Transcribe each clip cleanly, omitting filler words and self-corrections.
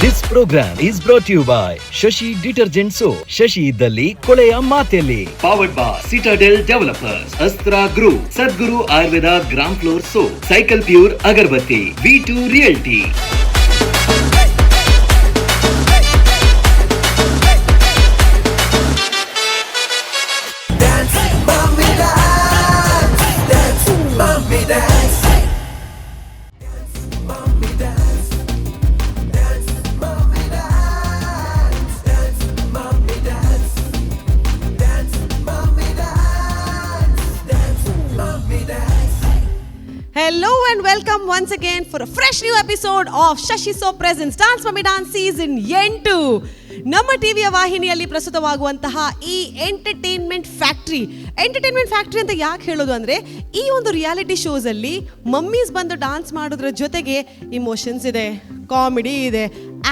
This program is brought you by Shashi detergent soap. Shashi ಇದ್ದಲ್ಲಿ ಕೊಳೆಯ ಮಾತೆಲ್ಲಿ. Powered by Citadel Developers, Astra Group, Sadguru Ayurveda gram flour soap, Cycle Pure agarbatti, V2 Realty. Dance, mommy dance, dance, mommy dance. Mommy dance, dance, mommy dance, dance, mommy dance, dance, mommy dance, dance, mommy dance. Hello and welcome once again for a fresh new episode of Shashi Soap presents Dance Mummy Dance season 8. ನಮ್ಮ ಟಿವಿಯ ವಾಹಿನಿಯಲ್ಲಿ ಪ್ರಸ್ತುತವಾಗುವಂತಹ ಈ entertainment factory, entertainment factory ಅಂತ ಯಾಕೆ ಹೇಳೋದು ಅಂದರೆ, ಈ ಒಂದು ರಿಯಾಲಿಟಿ ಶೋಸಲ್ಲಿ ಮಮ್ಮೀಸ್ ಬಂದು ಡಾನ್ಸ್ ಮಾಡೋದ್ರ ಜೊತೆಗೆ ಇಮೋಷನ್ಸ್ ಇದೆ, ಕಾಮಿಡಿ ಇದೆ,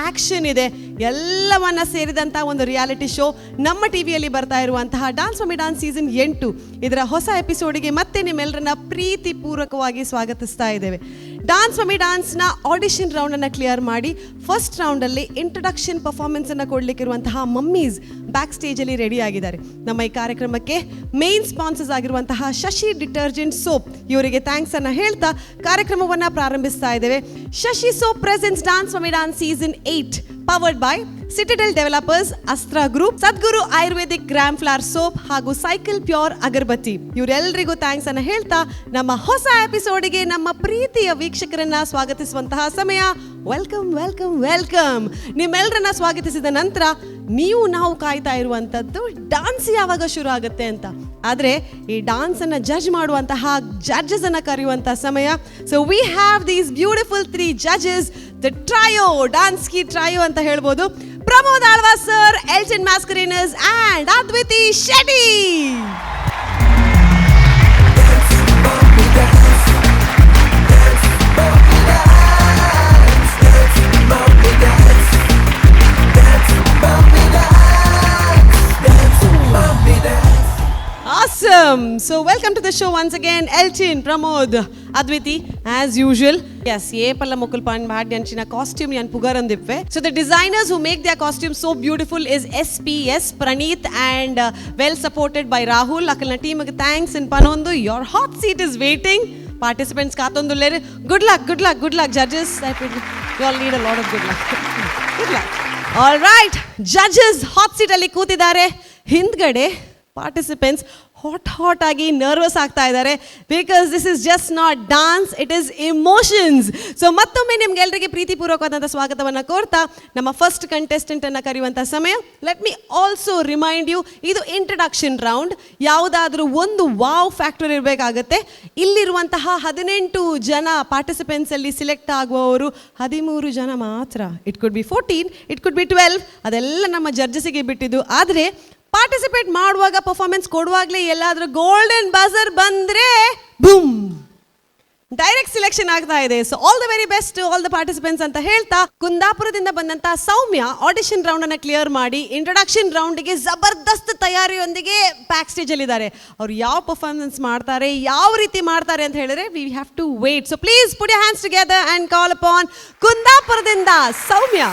ಆ್ಯಕ್ಷನ್ ಇದೆ, ಎಲ್ಲವನ್ನ ಸೇರಿದಂಥ ಒಂದು ರಿಯಾಲಿಟಿ ಶೋ ನಮ್ಮ ಟಿವಿಯಲ್ಲಿ ಬರ್ತಾ ಇರುವಂತಹ dance mummy dance season 8. ಇದರ ಹೊಸ ಎಪಿಸೋಡಿಗೆ ಮತ್ತೆ ನಿಮ್ಮೆಲ್ಲರನ್ನ ಪ್ರೀತಿಪೂರ್ವಕವಾಗಿ ಸ್ವಾಗತಿಸ್ತಾ ಇದ್ದೇವೆ. ಡಾನ್ಸ್ ಮಮ್ಮಿ ಡಾನ್ಸ್ನ ಆಡಿಷನ್ ರೌಂಡನ್ನು ಕ್ಲಿಯರ್ ಮಾಡಿ ಫಸ್ಟ್ ರೌಂಡಲ್ಲಿ ಇಂಟ್ರಡಕ್ಷನ್ ಪರ್ಫಾರ್ಮೆನ್ಸನ್ನು ಕೊಡಲಿಕ್ಕಿರುವಂತಹ ಮಮ್ಮೀಸ್ ಬ್ಯಾಕ್ ಸ್ಟೇಜಲ್ಲಿ ರೆಡಿ ಆಗಿದ್ದಾರೆ. ನಮ್ಮ ಈ ಕಾರ್ಯಕ್ರಮಕ್ಕೆ ಮೇನ್ ಸ್ಪಾನ್ಸರ್ಸ್ ಆಗಿರುವಂತಹ ಶಶಿ ಡಿಟರ್ಜೆಂಟ್ ಸೋಪ್ ಇವರಿಗೆ thanks ಅನ್ನ ಹೇಳ್ತಾ ಕಾರ್ಯಕ್ರಮವನ್ನು ಪ್ರಾರಂಭಿಸ್ತಾ ಇದ್ದೇವೆ. Shashi Soap presents Dance Mummy Dance season 8, powered by Citadel Developers, Astra Group, Sadguru Ayurvedic gram flour soap ಹಾಗೂ ಸೈಕಲ್ ಪ್ಯೂರ್ ಅಗರಬತ್ತಿ. ಇವರೆಲ್ಲರಿಗೂ thanks ಅನ್ನ ಹೇಳ್ತಾ ನಮ್ಮ ಹೊಸ ಎಪಿಸೋಡಿಗೆ ನಮ್ಮ ಪ್ರೀತಿಯ ವೀಕ್ಷಕರನ್ನ ಸ್ವಾಗತಿಸುವಂತಹ ಸಮಯ. Welcome, welcome, welcome. ನಿಮ್ಮೆಲ್ಲರನ್ನ ಸ್ವಾಗತಿಸಿದ ನಂತರ ನೀವು ನಾವು ಕಾಯ್ತಾ ಇರುವಂಥದ್ದು ಡಾನ್ಸ್ ಯಾವಾಗ ಶುರು ಆಗುತ್ತೆ ಅಂತ. ಆದರೆ ಈ ಡಾನ್ಸನ್ನು ಜಡ್ಜ್ ಮಾಡುವಂತಹ ಜಡ್ಜಸ್ ಅನ್ನು ಕರೆಯುವಂತಹ ಸಮಯ. So we have these beautiful three judges, the trio, dance Ki trio ಅಂತ ಹೇಳ್ಬೋದು. Pramod Alva sir, Elton Mascarenhas and Adviti Shetty. Mommy dance, dance, mommy dance, dance, mommy dance, dance, mommy dance, dance, mommy dance. Awesome. So welcome to the show once again, Elton, Pramod, Adviti, as usual. Yes, ಏಪಲ್ಲ ಮೊಕುಲ್ PAN ಭಾಡ್ಯ ಅಂಚಿನ costume ಯಾನ್ ಪುಗರಂದಿಪ್ಪೆ. So the designers who make their costume so beautiful is SPS Praneeth and well supported by Rahul. ಅಕಲ್ನ ಟೀಮ್ಗೆ thanks in ಪನೊಂದು. Your hot seat is waiting. Participants ಕಾತೊಂದುಲ್ಲೇರು. Good luck, good luck, good luck, judges. I you all need a lot of good luck. Good luck. All right, judges hot ಸೀಟಲ್ಲಿ ಕೂತಿದ್ದಾರೆ. ಹಿಂದ್ಗಡೆ participants hot hot ಆಗಿ nervous ಆಗ್ತಾ ಇದ್ದಾರೆ, because this is just not dance, it is emotions. So ಮತ್ತೊಮ್ಮೆ ನಿಮ್ಗೆಲ್ಲರಿಗೆ ಪ್ರೀತಿಪೂರ್ವಕವಾದಂಥ ಸ್ವಾಗತವನ್ನು ಕೋರ್ತಾ ನಮ್ಮ first contestant ಅನ್ನು ಕರೆಯುವಂಥ ಸಮಯ. Let me also remind you, ಇದು ಇಂಟ್ರಡಕ್ಷನ್ ರೌಂಡ್. ಯಾವುದಾದ್ರೂ ಒಂದು ವಾವ್ ಫ್ಯಾಕ್ಟರ್ ಇರಬೇಕಾಗತ್ತೆ. ಇಲ್ಲಿರುವಂತಹ 18 ಜನ ಪಾರ್ಟಿಸಿಪೆಂಟ್ಸ್ ಅಲ್ಲಿ ಸಿಲೆಕ್ಟ್ ಆಗುವವರು 13 ಜನ ಮಾತ್ರ. It could be 14, it could be 12, ಅದೆಲ್ಲ ನಮ್ಮ ಜಡ್ಜಸ್ಸಿಗೆ ಬಿಟ್ಟಿದ್ದು. ಆದರೆ ಪಾರ್ಟಿಸಿಪೇಟ್ ಮಾಡುವಾಗ, ಪರ್ಫಾರ್ಮೆನ್ಸ್ ಕೊಡುವಾಗಲೇ ಎಲ್ಲಾದರೂ ಗೋಲ್ಡನ್ ಬಜರ್ ಬಂದರೆ, boom, direct selection ಆಗ್ತಾ ಇದೆ. So all the very best all the participants ಅಂತ ಹೇಳ್ತಾ, ಕುಂದಾಪುರದಿಂದ ಬಂದಂತ ಸೌಮ್ಯ ಆಡಿಷನ್ ರೌಂಡ್ ಅನ್ನ ಕ್ಲಿಯರ್ ಮಾಡಿ ಇಂಟ್ರೊಡಕ್ಷನ್ ರೌಂಡ್ಗೆ ಜಬರ್ದಸ್ತ್ ತಯಾರಿಯೊಂದಿಗೆ ಬ್ಯಾಕ್ ಸ್ಟೇಜ್ ಅಲ್ಲಿ ಇದ್ದಾರೆ. ಅವ್ರು ಯಾವ ಪರ್ಫಾರ್ಮೆನ್ಸ್ ಮಾಡ್ತಾರೆ, ಯಾವ ರೀತಿ ಮಾಡ್ತಾರೆ ಅಂತ ಹೇಳಿದ್ರೆ, we have to wait. So please put hands together and call upon ಕುಂದಾಪುರದಿಂದ Soumya.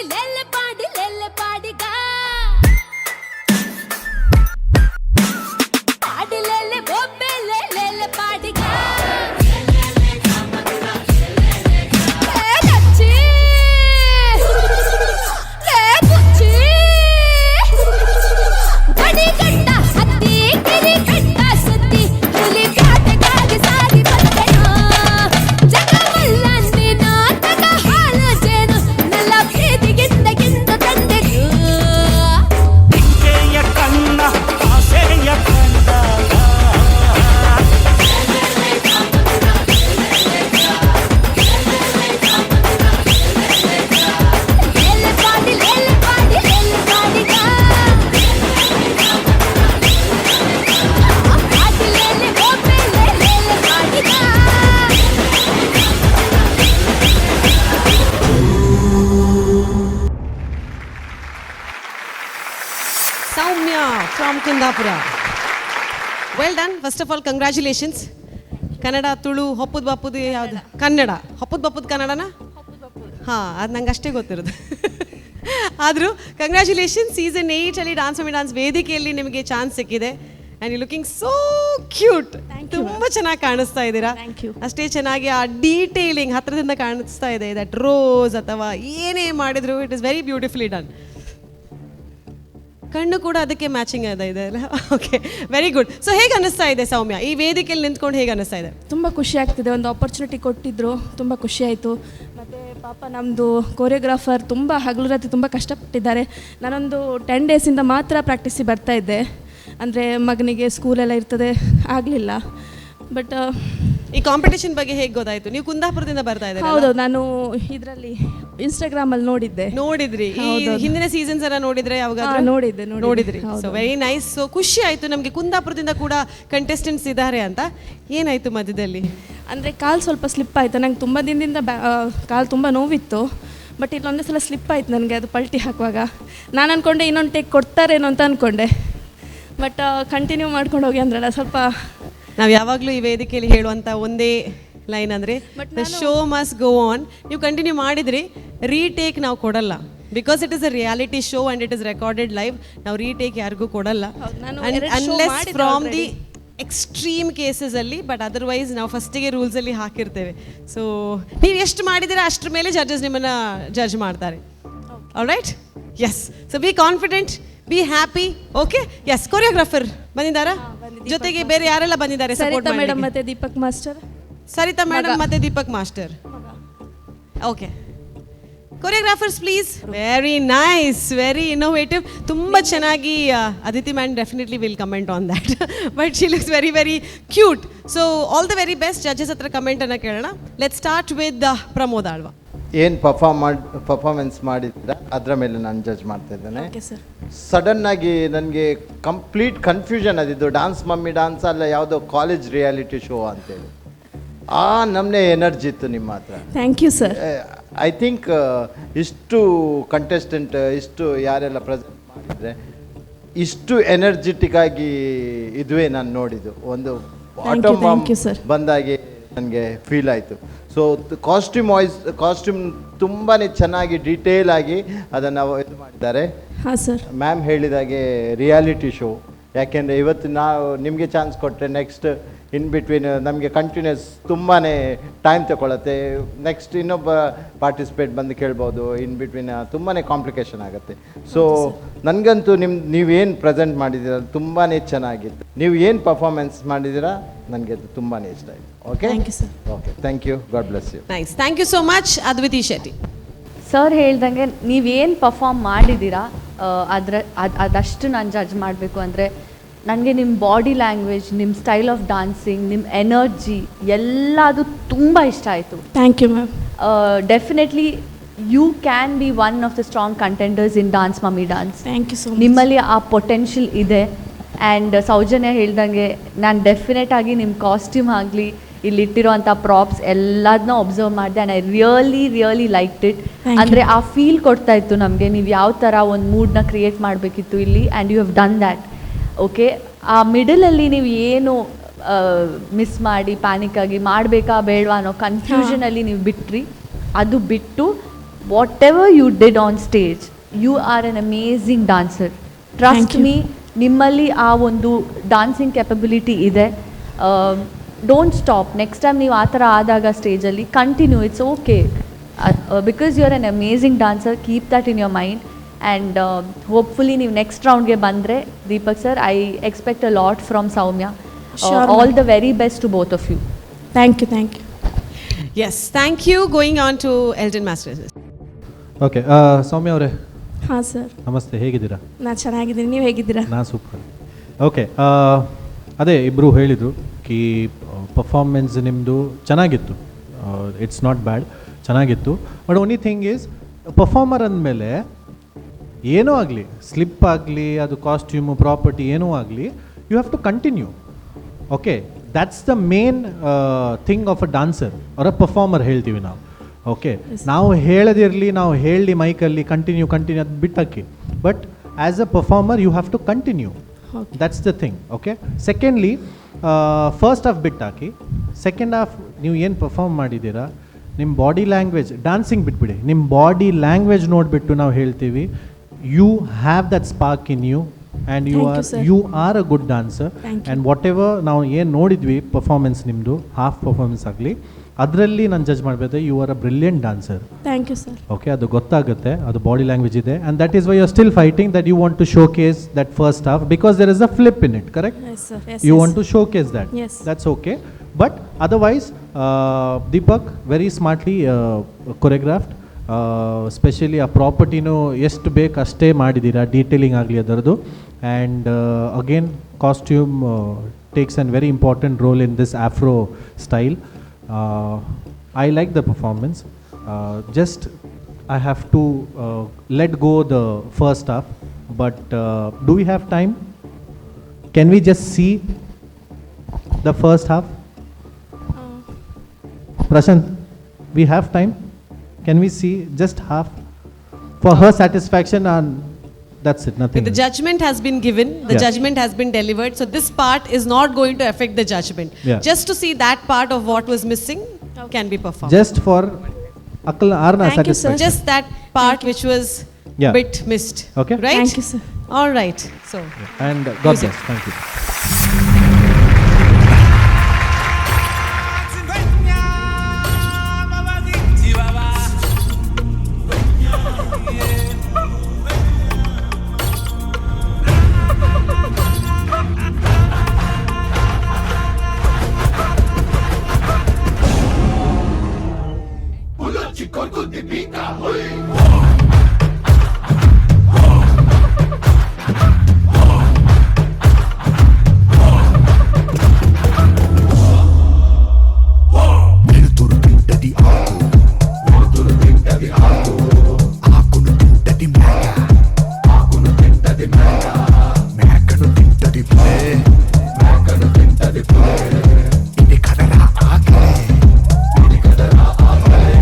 ಪಾಡಿ ಲೆಲ್ಲೆ ಪಾಡಿ ಲೆಲ್ಲೆ ಪಾಡಿಗ ಪಾಡಿ ಲೆಲ್ಲೆ ಬೊಬ್ಬೆ ಲೆಲ್ಲೆ ಪಾಡಿಗ ಲೇ ಲಚ್ಚಿ, ಲೇ ಬುಚ್ಚಿ, ಬಡಿಗಟ್ಟ ಹತ್ತಿ ಗಿರಿಗಟ್ಟ ಸುತ್ತಿ ಹುಲಿ ಪ್ಯಾಟೆಗಾಗಿ ಸಾಗಿ ಬಂದೆನು. ಜಗಮಲ್ಲ ನೀನು ತಗ ಹಾಲು ಜೇನು ನಲ್ಲ ಪ್ರೀತಿಗಿಂತ ಗಿಂತ ತಂದೆನು. ಜಿಂಕೆಯ ಕಣ್ಣ ಆಸೆಯ ಕಂಡಾಗ. ಲೇಲೆ ಪಾಡಿ ಲೇಲೆ ಪಾಡಿ ಲೇಲೆ ಪಾಡಿಗ ಪಾಡಿ ಲೇಲೆ ಬೊಬ್ಬೆ ಲೇಲೆ ಪಾಡಿಗ. Soumya from Kundapura, well done. First of all, congratulations. Kannada, Tulu, ಹೊಪ್ಪುದ್ ಬಾಪುದು ಯಾವುದು? ಕನ್ನಡ. ಹೊಪ್ಪುದ್ ಬಾಪುದ್ ಕನ್ನಡನಾ? ಹಾಂ, ಅದು ನಂಗೆ ಅಷ್ಟೇ ಗೊತ್ತಿರೋದು. ಆದರೂ ಕಂಗ್ರ್ಯಾಚುಲೇಷನ್. ಸೀಸನ್ 8ಅಲ್ಲಿ dance mummy dance ವೇದಿಕೆಯಲ್ಲಿ ನಿಮಗೆ ಚಾನ್ಸ್ ಸಿಕ್ಕಿದೆ and you looking so cute. ತುಂಬ ಚೆನ್ನಾಗಿ ಕಾಣಿಸ್ತಾ ಇದ್ದೀರಾ. Thank you. ಅಷ್ಟೇ ಚೆನ್ನಾಗಿ ಆ ಡೀಟೇಲಿಂಗ್ ಹತ್ರದಿಂದ ಕಾಣಿಸ್ತಾ ಇದೆ. That rose ಅಥವಾ ಏನೇ ಮಾಡಿದ್ರು, it is very beautifully done. ಕಣ್ಣು ಕೂಡ ಅದಕ್ಕೆ ಮ್ಯಾಚಿಂಗ್ ಅದ ಇದೆ ಅಲ್ಲ? Okay, very good. So ಹೇಗೆ ಅನ್ನಿಸ್ತಾ ಇದೆ ಸೌಮ್ಯ, ಈ ವೇದಿಕೆಯಲ್ಲಿ ನಿಂತ್ಕೊಂಡು ಹೇಗೆ ಅನ್ನಿಸ್ತಾ ಇದೆ? ತುಂಬ ಖುಷಿ ಆಗ್ತಿದೆ. ಒಂದು ಆಪರ್ಚುನಿಟಿ ಕೊಟ್ಟಿದ್ದರು, ತುಂಬ ಖುಷಿ ಆಯಿತು. ಮತ್ತು ಪಾಪ ನಮ್ಮದು ಕೊರಿಯೋಗ್ರಾಫರ್ ತುಂಬ ಹಗಲು ರಾತ್ರಿ ತುಂಬ ಕಷ್ಟಪಟ್ಟಿದ್ದಾರೆ. ನಾನೊಂದು 10 ಡೇಸಿಂದ ಮಾತ್ರ ಪ್ರಾಕ್ಟೀಸಿಗೆ ಬರ್ತಾ ಇದ್ದೆ. ಅಂದರೆ ಮಗನಿಗೆ ಸ್ಕೂಲೆಲ್ಲ ಇರ್ತದೆ, ಆಗಲಿಲ್ಲ. ಬಟ್ ಈ ಕಾಂಪಿಟೇಷನ್ ಬಗ್ಗೆ ಹೇಗೆ ಗೊತ್ತಾಯ್ತು? ನೀವು ಕುಂದಾಪುರದಿಂದ ಬರ್ತಾ ಇದ್ದೀರಾ? ಹೌದು, ನಾನು ಇದರಲ್ಲಿ ಇನ್ಸ್ಟಾಗ್ರಾಮಲ್ಲಿ ನೋಡಿದ್ದೆ. ನೋಡಿದ್ರಿ? ಈ ಹಿಂದಿನ ಸೀಸನ್ಸ್ ಎಲ್ಲ ನೋಡಿದ್ರೆ ಯಾವಾಗ? ಹಾ, ನೋಡಿದ್ದೆ, ನೋಡಿದ್ದೆ. ನೋಡಿದ್ರಿ. So very nice. So ಖುಷಿ ಆಯ್ತು ನಮಗೆ ಕುಂದಾಪುರದಿಂದ ಕೂಡ ಕಂಟೆಸ್ಟೆಂಟ್ಸ್ ಇದ್ದಾರೆ ಅಂತ. ಏನಾಯ್ತು ಮಧ್ಯದಲ್ಲಿ? ಅಂದರೆ ಕಾಲು ಸ್ವಲ್ಪ ಸ್ಲಿಪ್ ಆಯಿತು ನಂಗೆ. ತುಂಬ ದಿನದಿಂದ ಕಾಲು ತುಂಬ ನೋವಿತ್ತು. ಬಟ್ ಇಲ್ಲೊಂದೇ ಸಲ ಸ್ಲಿಪ್ ಆಯ್ತು ನನಗೆ ಅದು ಪಲ್ಟಿ ಹಾಕುವಾಗ. ನಾನು ಅಂದ್ಕೊಂಡೆ ಇನ್ನೊಂದು ಟೇಕ್ ಕೊಡ್ತಾರೇನೋ ಅಂತ ಅಂದ್ಕೊಂಡೆ. ಬಟ್ ಕಂಟಿನ್ಯೂ ಮಾಡ್ಕೊಂಡು ಹೋಗಿ ಅಂದ್ರಲ್ಲ ಸ್ವಲ್ಪ. ನಾವು ಯಾವಾಗಲೂ ಈ ವೇದಿಕೆಯಲ್ಲಿ ಹೇಳುವಂತ ಒಂದೇ ಲೈನ್ ಅಂದ್ರೆ, the show must go on. ನೀವು ಕಂಟಿನ್ಯೂ ಮಾಡಿದ್ರಿ. ರೀಟೇಕ್ ನಾವು ಕೊಡಲ್ಲ because it is a reality show and it is recorded live. ನಾವು ರೀಟೇಕ್ ಯಾರಿಗೂ ಕೊಡಲ್ಲ ಹೌದು, ನಾನು ಎರಡು show unless ಮಾಡಿದ್ದೆ from the already. Extreme cases ಅಲ್ಲಿ. ಬಟ್ ಅದರ್ವೈಸ್ ನಾವು ಫಸ್ಟಿಗೆ ರೂಲ್ಸಲ್ಲಿ ಹಾಕಿರ್ತೇವೆ. ಸೊ ನೀವು ಎಷ್ಟು ಮಾಡಿದ್ದೀರಾ ಅಷ್ಟ್ರ ಮೇಲೆ ಜಡ್ಜಸ್ ನಿಮ್ಮನ್ನ ಜಡ್ಜ್ ಮಾಡ್ತಾರೆ. All right, yes. So be confident, be happy, okay? Yes, choreographer ಬಂದಿದ್ದಾರಾ? ಜೊತೆಗೆ ಬೇರೆ ಯಾರೆಲ್ಲ ಬಂದಿದ್ದಾರೆ ಸಪೋರ್ಟ್? ಸರಿತಾ ಮೇಡಮ್ ಮತ್ತು ದೀಪಕ್ ಮಾಸ್ಟರ್. ಸರಿತಾ ಮೇಡಮ್ ಮತ್ತೆ Deepak master. Okay, choreographers, please. Very nice, very innovative. ತುಂಬ ಚೆನ್ನಾಗಿ. Aditi ma'am definitely will comment on that, but she looks very very cute. So all the very best. Judges ಹತ್ರ ಕಮೆಂಟನ್ನು ಕೇಳೋಣ. Let start with Pramod Alva. ಏನು performance ಮಾಡಿದ್ರ ಅದರ ಮೇಲೆ ನಾನು judge ಮಾಡ್ತಾ ಇದ್ದೇನೆ. Okay sir. ಸಡನ್ನಾಗಿ ನನಗೆ ಕಂಪ್ಲೀಟ್ ಕನ್ಫ್ಯೂಷನ್ ಅದಿದ್ದು dance mummy dance ಅಲ್ಲ, ಯಾವುದೋ college reality show ಅಂತೇಳಿ. ಆ ನಮ್ಮನೆ ಎನರ್ಜಿ ಇತ್ತು ನಿಮ್ಮ ಹತ್ರ. Thank you sir. I think ಇಷ್ಟು ಕಂಟೆಸ್ಟೆಂಟ್, ಇಷ್ಟು ಯಾರೆಲ್ಲ ಪ್ರೆಸೆಂಟ್ ಮಾಡಿದರೆ ಇಷ್ಟು ಎನರ್ಜೆಟಿಕ್ ಆಗಿ ಇದುವೇ ನಾನು ನೋಡಿದ್ದು. ಒಂದು you, atom thank you, sir. ಬಂದಾಗೆ ನನಗೆ ಫೀಲ್ ಆಯಿತು. So costume wise costume ತುಂಬಾ ಚೆನ್ನಾಗಿ ಡೀಟೇಲ್ ಆಗಿ ಅದನ್ನು ಇದು ಮಾಡಿದ್ದಾರೆ. ಹಾಂ ಸರ್. ಮ್ಯಾಮ್ ಹೇಳಿದಾಗೆ ರಿಯಾಲಿಟಿ ಶೋ. ಯಾಕೆಂದರೆ ಇವತ್ತು ನಾವು ನಿಮಗೆ ಚಾನ್ಸ್ ಕೊಟ್ಟರೆ next in between ನಮಗೆ ಕಂಟಿನ್ಯೂಸ್ ತುಂಬಾ ಟೈಮ್ ತಗೊಳತ್ತೆ. ನೆಕ್ಸ್ಟ್ ಇನ್ನೊಬ್ಬ ಪಾರ್ಟಿಸಿಪೇಟ್ ಬಂದು ಕೇಳ್ಬೋದು. ಇನ್ ಬಿಟ್ವೀನ್ ತುಂಬಾ ಕಾಂಪ್ಲಿಕೇಶನ್ ಆಗುತ್ತೆ. ಸೊ ನನಗಂತೂ ನೀವೇನು ಪ್ರೆಸೆಂಟ್ ಮಾಡಿದ್ದೀರ ತುಂಬಾ ಚೆನ್ನಾಗಿತ್ತು. ನೀವು ಏನು ಪರ್ಫಾರ್ಮೆನ್ಸ್ ಮಾಡಿದ್ದೀರಾ ನನಗೆ ಅದು ತುಂಬಾ ಇಷ್ಟ ಆಯಿತು. Okay. Thank you, sir. Okay, thank you. God bless you. Nice, thank you so much. Adviti Shetty. Sir ಹೇಳ್ದಂಗೆ ನೀವೇನು ಪರ್ಫಾರ್ಮ್ ಮಾಡಿದ್ದೀರಾ ಅದರ ಅದು ಅದಷ್ಟು ನಾನು ಜಡ್ಜ್ ಮಾಡಬೇಕು. ಅಂದರೆ ನನಗೆ ನಿಮ್ಮ ಬಾಡಿ ಲ್ಯಾಂಗ್ವೇಜ್, ನಿಮ್ಮ style of dancing, ನಿಮ್ಮ ಎನರ್ಜಿ ಎಲ್ಲದು ತುಂಬ ಇಷ್ಟ ಆಯಿತು. Thank you ma'am. Definitely you can be one of the strong contenders in Dance Mummy Dance. Thank you so much. ನಿಮ್ಮಲ್ಲಿ ಆ ಪೊಟೆನ್ಷಿಯಲ್ ಇದೆ. ಆ್ಯಂಡ್ ಸೌಜನ್ಯ ಹೇಳ್ದಂಗೆ ನಾನು ಡೆಫಿನೆಟ್ ಆಗಿ ನಿಮ್ಮ ಕಾಸ್ಟ್ಯೂಮ್ ಆಗಲಿ, ಇಲ್ಲಿಟ್ಟಿರೋಂಥ ಪ್ರಾಪ್ಸ್ ಎಲ್ಲದನ್ನೂ ಅಬ್ಸರ್ವ್ ಮಾಡಿದೆ and I really really like it. Thank you. ಅಂದರೆ ಆ ಫೀಲ್ ಕೊಡ್ತಾ ಇತ್ತು ನಮಗೆ, ನೀವು ಯಾವ ಥರ ಒಂದು ಮೂಡ್ನ ಕ್ರಿಯೇಟ್ ಮಾಡಬೇಕಿತ್ತು ಇಲ್ಲಿ, and you have done that. Okay, ಆ ಮಿಡಲಲ್ಲಿ ನೀವು ಏನು ಮಿಸ್ ಮಾಡಿ ಪ್ಯಾನಿಕ್ ಆಗಿ ಮಾಡಬೇಕಾ ಬೇಡವಾ ಅನ್ನೋ ಕನ್ಫ್ಯೂಷನಲ್ಲಿ ನೀವು ಬಿಟ್ರಿ. ಅದು ಬಿಟ್ಟು Whatever you did on stage, you are an amazing dancer. Trust Thank you. Me, ನಿಮ್ಮಲ್ಲಿ ಆ ಒಂದು ಡಾನ್ಸಿಂಗ್ ಕೆಪಬಿಲಿಟಿ ಇದೆ. Don't stop. Next time ನೀವು ಆ ಥರ ಆದಾಗ ಸ್ಟೇಜಲ್ಲಿ continue, it's okay, because you are an amazing dancer. Keep that in your mind and hopefully ನೀವು ನೆಕ್ಸ್ಟ್ ರೌಂಡ್ಗೆ ಬಂದರೆ, Deepak sir, I expect a lot from Soumya. Sure, All ma'am. The very best to both of you. Thank you, thank you. Yes, thank you. Going on to Elton Master. Okay, ಸೌಮ್ಯ ಅವರೇ. ಹಾಂ sir. Namaste, ಹೇಗಿದ್ದೀರಾ? ನಾನು ಚೆನ್ನಾಗಿದ್ದೀನಿ, ನೀವು ಹೇಗಿದ್ದೀರಾ? ನಾ super. Okay, ಅದೇ ಇಬ್ಬರು ಹೇಳಿದರು ಕಿ ಪರ್ಫಾರ್ಮೆನ್ಸ್ ನಿಮ್ಮದು ಚೆನ್ನಾಗಿತ್ತು. It's not bad, ಚೆನ್ನಾಗಿತ್ತು. But only thing is, performer ಅಂದಮೇಲೆ ಏನೂ ಆಗಲಿ, ಸ್ಲಿಪ್ ಆಗಲಿ, ಅದು ಕಾಸ್ಟ್ಯೂಮು, ಪ್ರಾಪರ್ಟಿ ಏನೂ ಆಗಲಿ, you have to continue, okay? That's the main thing of a dancer or a performer ಹೇಳ್ತೀವಿ ನಾವು, ಓಕೆ? ನಾವು ಹೇಳದಿರಲಿ, ನಾವು ಹೇಳಿ ಮೈಕಲ್ಲಿ ಕಂಟಿನ್ಯೂ ಕಂಟಿನ್ಯೂ, ಅದು ಬಿಟ್ಟಾಕಿ, but as a performer you have to continue. That's the thing, okay? Secondly, first half ಬಿಟ್ಟಾಕಿ, second half ನೀವು ಏನು perform ಮಾಡಿದ್ದೀರಾ, ನಿಮ್ಮ ಬಾಡಿ ಲ್ಯಾಂಗ್ವೇಜ್, ಡಾನ್ಸಿಂಗ್ ಬಿಟ್ಬಿಡಿ, ನಿಮ್ಮ ಬಾಡಿ ಲ್ಯಾಂಗ್ವೇಜ್ ನೋಡಿಬಿಟ್ಟು ನಾವು ಹೇಳ್ತೀವಿ, you have that spark in you and you Thank you, are sir. You are a good dancer. Thank you. And what ever ನಾವು ಏನು ನೋಡಿದ್ವಿ ಪರ್ಫಾರ್ಮೆನ್ಸ್ ನಿಮ್ಮದು, ಹಾಫ್ ಪರ್ಫಾರ್ಮೆನ್ಸ್ ಆಗಲಿ, ಅದರಲ್ಲಿ ನಾನು ಜಡ್ಜ್ ಮಾಡಬೇಕಾದ್ರೆ, you are a brilliant dancer. Thank you, sir. Okay, ಅದು ಗೊತ್ತಾಗುತ್ತೆ, ಅದು ಬಾಡಿ ಲ್ಯಾಂಗ್ವೇಜ್ ಇದೆ, and that is why you are still fighting, that you want to showcase that first half because there is a flip in it, correct? Yes sir, yes. You want to showcase that. Yes. That's okay, but otherwise, Deepak, very smartly choreographed, specially ಆ ಪ್ರಾಪರ್ಟಿನೂ ಎಷ್ಟು ಬೇಕು ಅಷ್ಟೇ ಮಾಡಿದ್ದೀರಾ, detailing ಆಗಲಿ ಅದರದ್ದು. And again, costume takes an very important role in this afro style. I like the performance. Just I have to let go the first half, but do we have time? Can we just see the first half? Prashant, we have time? Can we see just half? For her satisfaction, and that's it, nothing The else. Judgment has been given, the judgment has been delivered. So this part is not going to affect the judgment. Just to see that part of what was missing can be performed. Just for Akal Arna Thank you, sir. Satisfaction. Just that part which was bit missed. Okay. Right? Thank you, sir. All right. So And God Music. Bless. Thank you. వెలుతురు తింటది ఆకు, వెలుతురు తింటది ఆకు, ఆకును తింటది మేక, ఆకును తింటది మేక, మేకను తింటది పులే, మేకను తింటది పులే. ఇది కదరా ఆకలే, ఇది కదరా ఆకలే.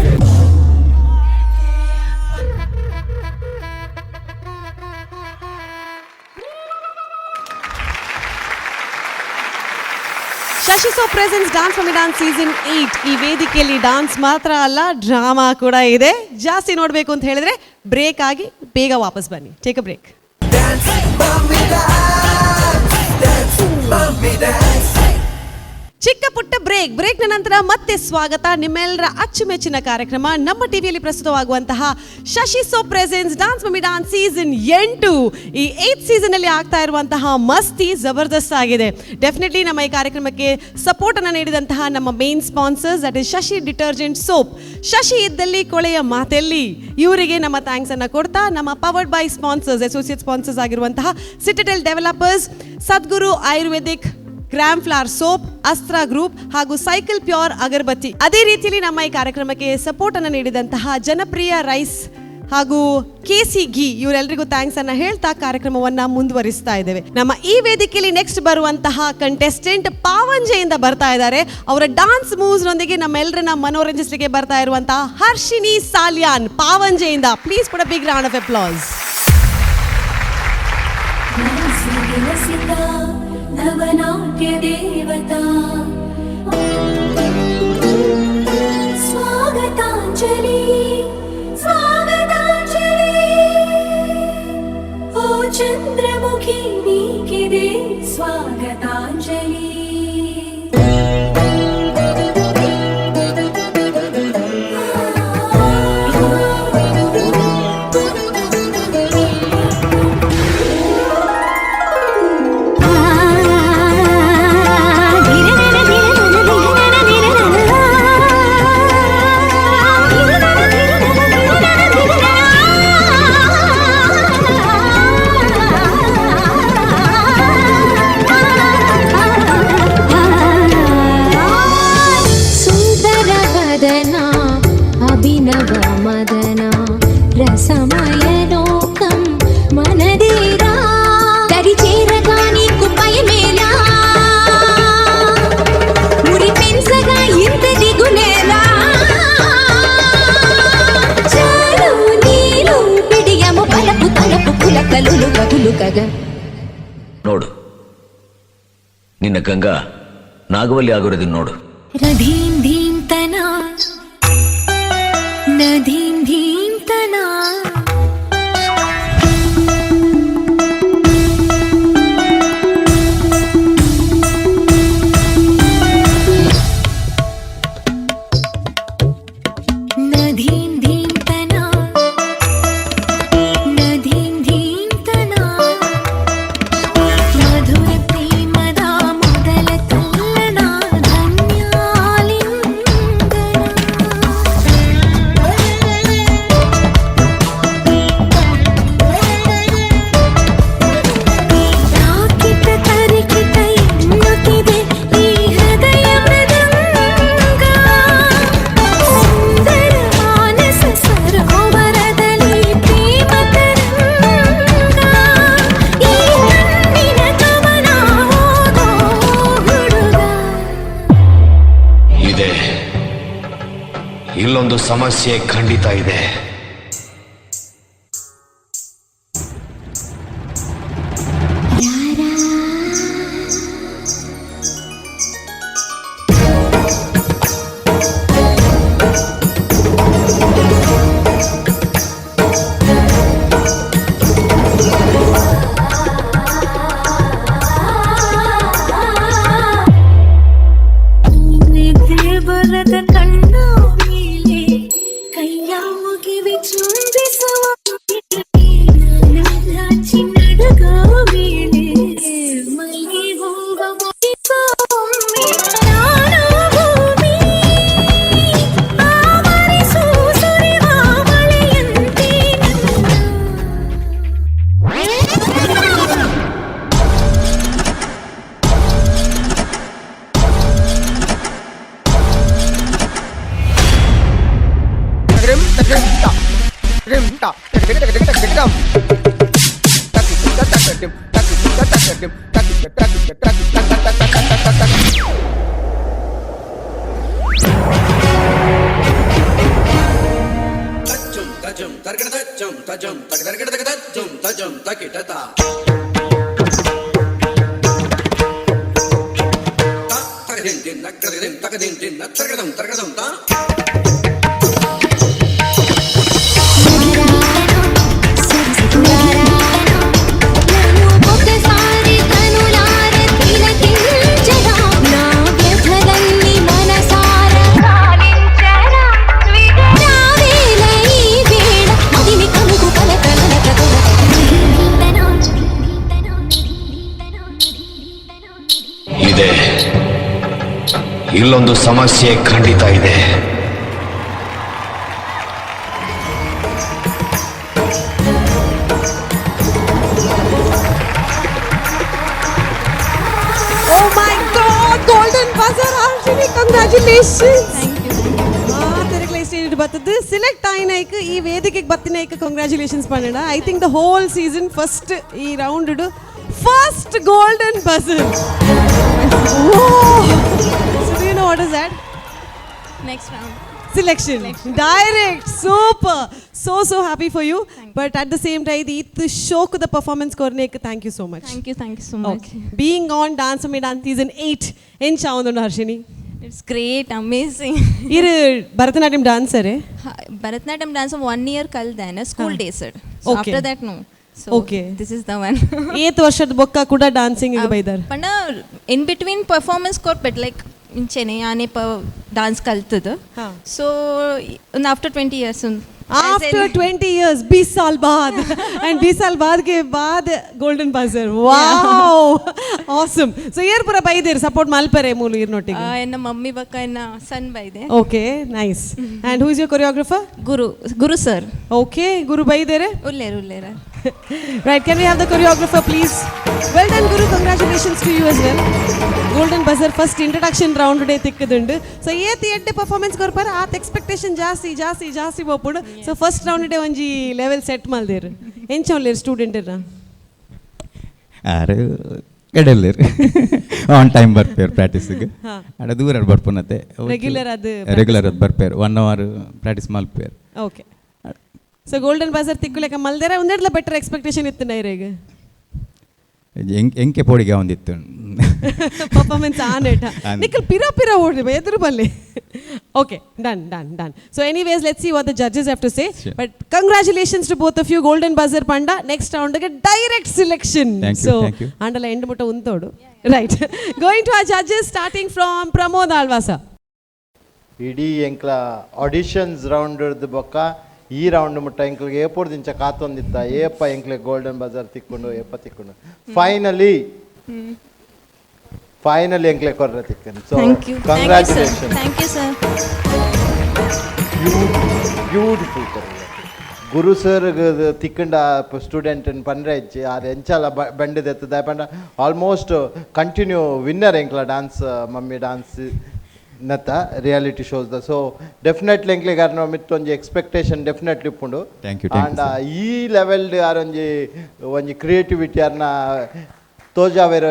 Shashi Soap presents Dance Mummy Dance season 8. ಈ ವೇದಿಕೆಯಲ್ಲಿ ಡಾನ್ಸ್ ಮಾತ್ರ ಅಲ್ಲ, ಡ್ರಾಮಾ ಕೂಡ ಇದೆ. ಜಾಸ್ತಿ ನೋಡಬೇಕು ಅಂತ ಹೇಳಿದ್ರೆ ಬ್ರೇಕ್ ಆಗಿ ಬೇಗ ವಾಪಸ್ ಬನ್ನಿ. Take a break. Dance, mommy, dance. Dance, mommy, dance. ಚಿಕ್ಕ ಪುಟ್ಟ ಬ್ರೇಕ್. ಬ್ರೇಕ್ನ ನಂತರ ಮತ್ತೆ ಸ್ವಾಗತ ನಿಮ್ಮೆಲ್ಲರ ಅಚ್ಚುಮೆಚ್ಚಿನ ಕಾರ್ಯಕ್ರಮ, ನಮ್ಮ ಟಿವಿಯಲ್ಲಿ ಪ್ರಸ್ತುತವಾಗುವಂತಹ Shashi Soap presents Dance Mummy Dance season 8. ಈ ಏತ್ ಸೀಸನ್ ಅಲ್ಲಿ ಆಗ್ತಾ ಇರುವಂತಹ ಮಸ್ತಿ ಜಬರ್ದಸ್ತ್ ಆಗಿದೆ. ಡೆಫಿನೆಟ್ಲಿ ನಮ್ಮ ಈ ಕಾರ್ಯಕ್ರಮಕ್ಕೆ ಸಪೋರ್ಟ್ ಅನ್ನು ನೀಡಿದಂತಹ ನಮ್ಮ main sponsors, that is Shashi detergent soap, Shashi ಇದ್ದಲ್ಲಿ ಕೊಳೆಯ ಮಾತೆಲ್ಲಿ, ಇವರಿಗೆ ನಮ್ಮ thanks ಅನ್ನು ಕೊಡ್ತಾ, ನಮ್ಮ powered by sponsors, associate sponsors ಆಗಿರುವಂತಹ Citadel developers, Sadguru Ayurvedic gram flour soap, Astra Group ಹಾಗೂ ಸೈಕಲ್ ಪ್ಯೂರ್ ಅಗರಬತ್ತಿ. ಅದೇ ರೀತಿಯಲ್ಲಿ ನಮ್ಮ ಈ ಕಾರ್ಯಕ್ರಮಕ್ಕೆ ಸಪೋರ್ಟ್ ಅನ್ನು ನೀಡಿದಂತಹ ಜನಪ್ರಿಯ ರೈಸ್ ಹಾಗೂ ಕೆಸಿ ಘೀ, ಇವರೆಲ್ಲರಿಗೂ thanks ಅನ್ನ ಹೇಳ್ತಾ ಕಾರ್ಯಕ್ರಮವನ್ನ ಮುಂದುವರಿಸ್ತಾ ಇದ್ದೇವೆ. ನಮ್ಮ ಈ ವೇದಿಕೆಯಲ್ಲಿ ನೆಕ್ಸ್ಟ್ ಬರುವಂತಹ ಕಂಟೆಸ್ಟೆಂಟ್ ಪಾವಂಜೆಯಿಂದ ಬರ್ತಾ ಇದ್ದಾರೆ. ಅವರ ಡಾನ್ಸ್ ಮೂವ್ಸ್ ನೊಂದಿಗೆ ನಮ್ಮೆಲ್ಲರನ್ನ ಮನೋರಂಜಿಸಲಿಕ್ಕೆ ಬರ್ತಾ ಇರುವಂತಹ Harshini Salian ಪಾವಂಜೆಯಿಂದ. Please put a big round of applause. ವಿಲಸಿತ ನವನಾಟ್ಯ ದೇವತಾ ಸ್ವಾಗತಾಂಜಲಿ ಸ್ವಾಗತಾಂಜಲಿ. Chandramukhi ನೀಕಿದೆ ಸ್ವಾಗತಾಂಜಲಿ. ಸುಂದರ ವದನ ಅಭಿನವ ಮದನ ರಸಮಯ ಲೋಕಂ మనదేరా దరిచేరగా నీకు భయమేలా మురిపెంచగా ఇంత దిగులేలా చాలు నీలు పిడియము పలపు తలపు పులకలులు కదులుకగా. ನೋಡು, ನಿನ್ನ ಗಂಗಾ ನಾಗವಲ್ಲಿ ಆಗಿರೋದನ್ನ ನೋಡು. ರಧೀಂ ಧೀಂ ತನ ನಧೀಂ ಧೀಂ ತನ. ನಧೀಂ ಧೀಂ ತನ ನಧೀಂ ಧೀಂ ತನ ಮಧುರ ಪ್ರೇಮದ ಮೊದಲ ತಲ್ಲಣ ಧನ್ಯಾಲಿಂಗನ. ತಾಕಿತ ತರಿಕಿತ ಎನ್ನುತ್ತಿದೆ ಈ ಹೃದಯ ಮೃದಂಗ. ಸುಂದರ ಮಾನಸ ಸರೋವರದಲ್ಲಿ ಪ್ರೇಮ ತರಂಗ. ಈ ಕಣ್ಣಿನ ಕವನ ಓದೋ ಹುಡುಗ. ಇದೆ, ಇಲ್ಲೊಂದು ಸಮಸ್ಯೆ ಖಂಡಿತ ಇದೆ. ನಿದ್ರೆ ಬರದ ಕಣ್ಣ ಮೇಲೆ ಕೈಯ ಮುಗಿವೆ ಚುಂಬಿಸುವ ಚಿನ್ನಡಗ ಮೇಲೆ ಮಲ್ಲಿಗೆ ಹೂವ ಮುಗಿಸೊಮ್ಮೆ. ನಾನು ಭೂಮಿ ಆವರಿಸು ಸುರಿವ ಮಳೆಯಂತೆ ನನ್ನ. ఒకసారి కనులార తిలకించరా నా వ్యథలన్నీ మనసార గాలించరా రావేల ఈ వేళ మదిని కలుగు కలకలల కథల. ಇದೆ, ಇಲ್ಲೊಂದು ಸಮಸ್ಯೆ ಖಂಡಿತ ಇದೆ. Oh my God, golden buzzer, Harshini, congratulations. ಮಾತೆರೆಗ್ಲ stage ಬತ್ತದ್ದು select ಆಯ್ನಾಯ್ಕ್ ಈ ವೇದಿಕೆಗೆ ಬತ್ತಿನಾಯ್ಕ್ congratulations ಪನ್ನಡ. I think the whole season first ಈ round first golden buzzer. So do you know what is that? Next round. Selection. Direct. Super. So so happy for you, but at the same time ಇತ್ತು ಶೋಕದ performance ಕೊರ್ನೇಕ್ thank you so much. Thank you, thank you so much. Being on Dance Mummy Dance season 8 ಎಂಚ ಆವೊಂದುಂಡು Harshini? It's great, amazing. ಇರು Bharatanatyam dancer? Bharatanatyam dance one year ಕಲ್ದೇನೆ school days. Okay. After that no. So Okay. This is the one. ಏತ್ ವರ್ಷದ ಬೊಕ್ಕ ಕೂಡ dancing ಬೈದಾರ್? ಪಂಡ in between performance ಕೊರ್ಪೆಟ್, like ಇಂಚೆನೆ ಯಾನೆ ಪ dance ಕಲ್ತದ್ದು. ಸೊ ಒಂದು after 20 years. After 20 years, 20 साल बाद, and 20 साल बाद के बाद golden buzzer. Wow, awesome. So ಏರ್ ಪುರ ಬೈದೇರ್ ಸಪೋರ್ಟ್ ಮಲ್ಪರೆ ಮೂಲು ಇರ್ನೊಟ್ಟಿಗೆ? ಎನ್ನ ಮಮ್ಮಿ ಬಕ್ಕ ಎನ್ನ ಸನ್ ಬೈದೆ. Okay, nice. And who is your choreographer? Guru, Guru sir. Okay, Guru ಬೈದೇರೆ? ಉಲ್ಲೇರು, ಉಲ್ಲೇರ. Right, can we have the choreographer, please? Well done, Guru. Congratulations to you as well. Golden buzzer first introduction round day ತಿಕ್ಕದುಂಡು. So ಏತ್ ಎಡ್ಡೆ performance ಕೊರ್ಪಾರ, ಆತ್ expectation ಜಾಸ್ತಿ ಜಾಸ್ತಿ ಜಾಸ್ತಿ ಪೋಪುಂಡು. ಸೊ first round day ಒಂಜಿ level set ಮಲ್ದೇರು. ಎಂಚ ಉಲ್ಲೇರು ಸ್ಟೂಡೆಂಟ್ ಇರ್ನ? ಆರು ಎಡಲ್ಲೇರು, ಆನ್ ಟೈಮ್ ಬರ್ಪೇರು ಪ್ರಾಕ್ಟೀಸಿಗೆ. ಅಡ ದೂರ ಬರ್ಪುನತೆ. Regular ಅದು. ರೆಗ್ಯುಲರ್ ಅದು ಬರ್ಪೇರು, ಒನ್ ಅವರ್ ಪ್ರಾಕ್ಟೀಸ್ ಮಲ್ಪೇರು. ಓಕೆ, ಸೊ ಗೋಲ್ಡನ್ ಬಜರ್ ತಿಕ್ಕುಲೆಕ ಮಲ್ದೇರ. ಒಂದೆಡ್ಲ ಬೆಟರ್ ಎಕ್ಸ್ಪೆಕ್ಟೇಷನ್ ಇತ್ತು ನೈರೇಗ್? ಎಂಕೆ ಪೋಡಿಗೆ ಒಂದಿತ್ತು. ಪರ್ಫಾರ್ಮೆನ್ಸ್ ಆನೇಟ. ಆನ್. ನಿಖಲ್ ಪಿರ ಪಿರ ಓಡ್ರಿ ಎದುರು ಬಲ್ಲಿ. Okay, done, done, done. So anyways, let's see what the judges have to say. Sure. But congratulations to both of you. Golden buzzer panda next ರೌಂಡ್ಗೆ direct selection. Thank you, so thank you. ಆಂಡಲ end ಮುಟ್ಟ ಉಂತೋಡು. Right, going to our judges, starting from Pramod Alvasa. ಇಡೀ ಎಂಕ್ಲ auditions round ಬೊಕ್ಕ ಈ round ಮುಟ್ಟ ಎಂಕ್ಲಿಗೆ ಏಪೋರ್ದಿಂಚ ಕಾತೊಂದಿತ್ತ, ಏಪ ಎಂಕ್ಲೆ ಗೋಲ್ಡನ್ ಬಜಾರ್ ತಿಕ್ಕೊಂಡು, ಏಪ ತಿಕ್ಕೊಂಡು. ಫೈನಲಿ ಫೈನಲಿ ಎಂಕ್ಲೆ ಕೊರ್ರ ತಿಕ್ಕನು. So Thank you, thank you sir. Congratulation. Thank you, sir. Beautiful. Guru sir ತಿಕ್ಕಂಡ student ಪಂಡ್ರೆ ಇಜ್ಜಿ. ಆರ್ ಎಂಚಲ ಬಂಡಿದ ಎತ್ತದ ಪಂಡ ಆಲ್ಮೋಸ್ಟ್ ಕಂಟಿನ್ಯೂ ವಿನ್ನರ್ ಎಂಕ್ಲ ಡಾನ್ಸ್ ಮಮ್ಮಿ ಡಾನ್ಸ್ ನತ್ತ reality shows the. So definitely ಎಂಕ್ಲೆಗ್ ಅರ್ನ ಮಿತ್ತ್ ಒಂಜಿ ಎಕ್ಸ್ಪೆಕ್ಟೇಷನ್ ಡೆಫಿನೆಟ್ಲಿ ಉಪ್ಪುಂಡು. Thank you, thank you. And ಈ ಲೆವೆಲ್ ಆರ್ ಒಂಜಿ ಒಂಜಿ ಕ್ರಿಯೇಟಿವಿಟಿ ಅರ್ನ ತೋಜಾವೆರ್.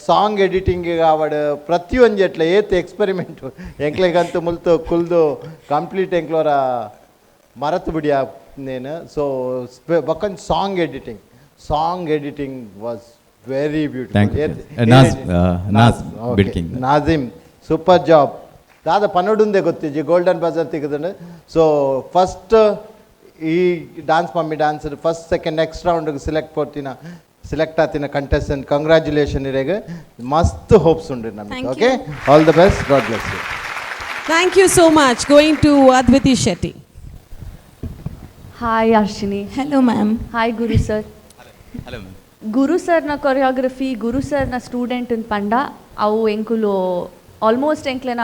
ಸಾಂಗ್ ಎಡಿಟಿಂಗ್ ಆವಡ್, ಪ್ರತಿಯೊಂಜಿ ಎಟ್ಲ ಏತ್ ಎಕ್ಸ್ಪೆರಿಮೆಂಟ್. ಎಂಕ್ಲೆಗಂತೂ ಮುಲ್ತು ಕುಲ್ದು ಕಂಪ್ಲೀಟ್ ಎಂಕ್ಲೋರ ಮರತು ಬಿಡಿಯ ನೇನು. ಸೊ ಬೊಕ್ಕಂಜಿ song editing, song editing was very. Thank you. Naz, Naz Bidking. Nazim, super job. ದಾದ ಪನ್ನೊಡುಂದೆ ಗೊತ್ತಿಜ್ಜಿ ಗೋಲ್ಡನ್ ಬಜಾರ್ ತಿಕ್ಕುದುಂಡು. ಸೊ ಫಸ್ಟ್ ಈ dance mummy dance first, second, next ರೌಂಡ್ಗೆ select ಪೋತಿನ, select ಆತಿನ ಕಂಟೆಸ್ಟೆಂಟ್, ಕಂಗ್ರ್ಯಾಚುಲೇಷನ್ ಇರೆಗ್. ಮಸ್ತ್ ಹೋಪ್ಸ್ ಉಂಡು ನಮಗೆ. Thank you. Okay, all the best, God bless you. Thank you so much. Going to Adviti Shetty. Hi Harshini. Hello, ma'am. Hi Guru sir. Hello ma'am. ಗುರು ಸರ್ನ choreography, ಗುರು ಸರ್ನ student ಪಂಡ ಅವು ಎಂಕುಲು almost ಎಂಕ್ಲೆನ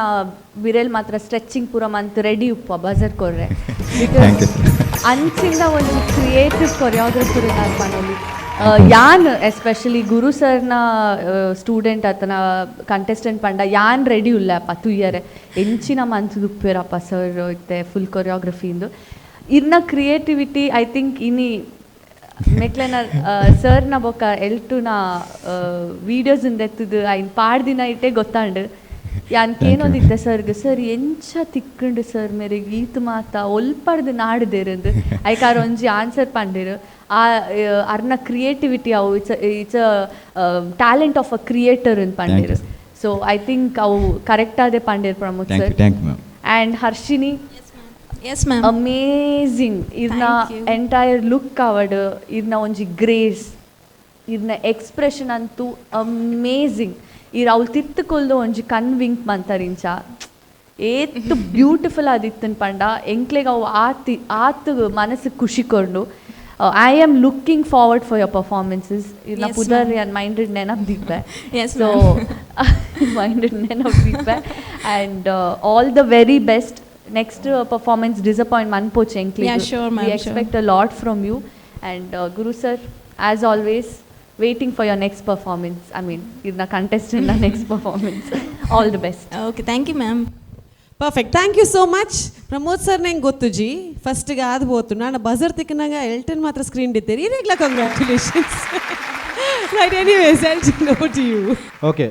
ಬಿರೆಲ್ ಮಾತ್ರ ಸ್ಟ್ರೆಚಿಂಗ್ ಪೂರ ಮಂತ್ ರೆಡಿ ಉಪ್ಪ ಬಜರ್ ಕೊರ್ರೆ. Thank you. ಅಂಚಿಂದ ಒಂಜಿ ಕ್ರಿಯೇಟಿವ್ ಕೊರಿಯೋಗ್ರಫರ್ ಪನೊಲಿ. ಯಾನ್ ಎಸ್ಪೆಷಲಿ ಗುರು ಸರ್ನ ಸ್ಟೂಡೆಂಟ್ ಆತನ ಕಂಟೆಸ್ಟೆಂಟ್ ಪಂಡ ಯಾನ್ ರೆಡಿ ಉಲ್ಲಪ್ಪ ತುಯ್ಯರೆ, ಎಂಚಿನ ಮಂತ್ ಉಪ್ಪೇರಪ್ಪ ಸರ್ ಇತ್ತೆ ಫುಲ್ ಕೊರಿಯೋಗ್ರಫಿಂದು. ಇರ್ನ ಕ್ರಿಯೇಟಿವಿಟಿ I think ಇನಿ ಮೆಕ್ಲೆನ ಸರ್ನ ಬೊಕ್ಕ ಎಲ್ಟುನ ವೀಡಿಯೋಸ್ ಎತ್ತುದು ಐನ್ ಪಾಡ್ದಿನ ಇಟ್ಟೆ ಗೊತ್ತಾಂಡು. ಯಾನ್ ಕೇನೋದಿತ್ತೆ ಸರ್ಗ್, ಸರ್ ಎಂಚ ತಿಕ್ಕಂಡು ಸರ್ ಮೇರೆಗ್ ಈತ್ ಮಾತ ಒಲ್ಪಡ್ದು ನಾಡ್ದೇರಂದು. ಐಕಾರ್ ಒಂಜಿ ಆನ್ಸರ್ ಪಂಡಿರು, ಆ ಅರ್ನ ಕ್ರಿಯೇಟಿವಿಟಿ ಅವು it's a talent of a creator ಅಂತ ಪಂಡಿರು. ಸೊ I think ಅವು ಕರೆಕ್ಟ್ ಆದೆ ಪಂಡಿರ್ Pramod thank sir. You, thank you ma'am. And Harshini. Yes ma'am. Amazing. ಇರ್ನ Thank you. Entire look ಅವಡ್, ಇರ್ನ ಒಂಜಿ ಗ್ರೇಸ್, ಇರ್ನ ಎಕ್ಸ್ಪ್ರೆಷನ್ ಅಂತೂ ಅಮೇಝಿಂಗ್. ಇರ್ ಅವ್ಳು ತಿತ್ತುಕೊಲ್ದು ಒಂಜಿ ಕಣ್ ವಿಂಕ್ ಮಂತರಿಂಚ ಏತ್ ಬ್ಯೂಟಿಫುಲ್ ಆದಿತ್ತನ್ ಪಂಡ ಎಂಕ್ಲೆಗ್ ಅವು ಆತಿ ಆತ್ ಮನಸ್ಸು ಖುಷಿ ಕೊಂಡು. I am looking forward for your performances. ಇರ್ನ Yes, ಪುದರ್ ma'am. Minded ನೆನಪು ದೀಪೆ. Yes, so ma'am. Minded ನೆನಪು ದೀಪೆ. And all the very best. Next performance disappoint ಮನ್ಪೋಚೆ ಎಂಕ್ಲೆಗ್. Yeah, sure, ma'am, we sure. Expect a lot from you. And Guru sir, as always, waiting for your next performance. I mean, ಇರ್ನ contestant next performance. All the best. Okay, thank you, ma'am. Perfect, thank you so much. Pramod sir ನಂಗೆ ಗೊತ್ತು G ಫಸ್ಟ್ಗೆ ಅದು ಹೋತು. ನಾನು buzzer ತಿಕ್ಕನಾಗ Elton ಮಾತ್ರ screen ಇದ್ದೇನೆ ಈಗಲ. Congratulations. Right, anyways, Elton, over to you. Okay,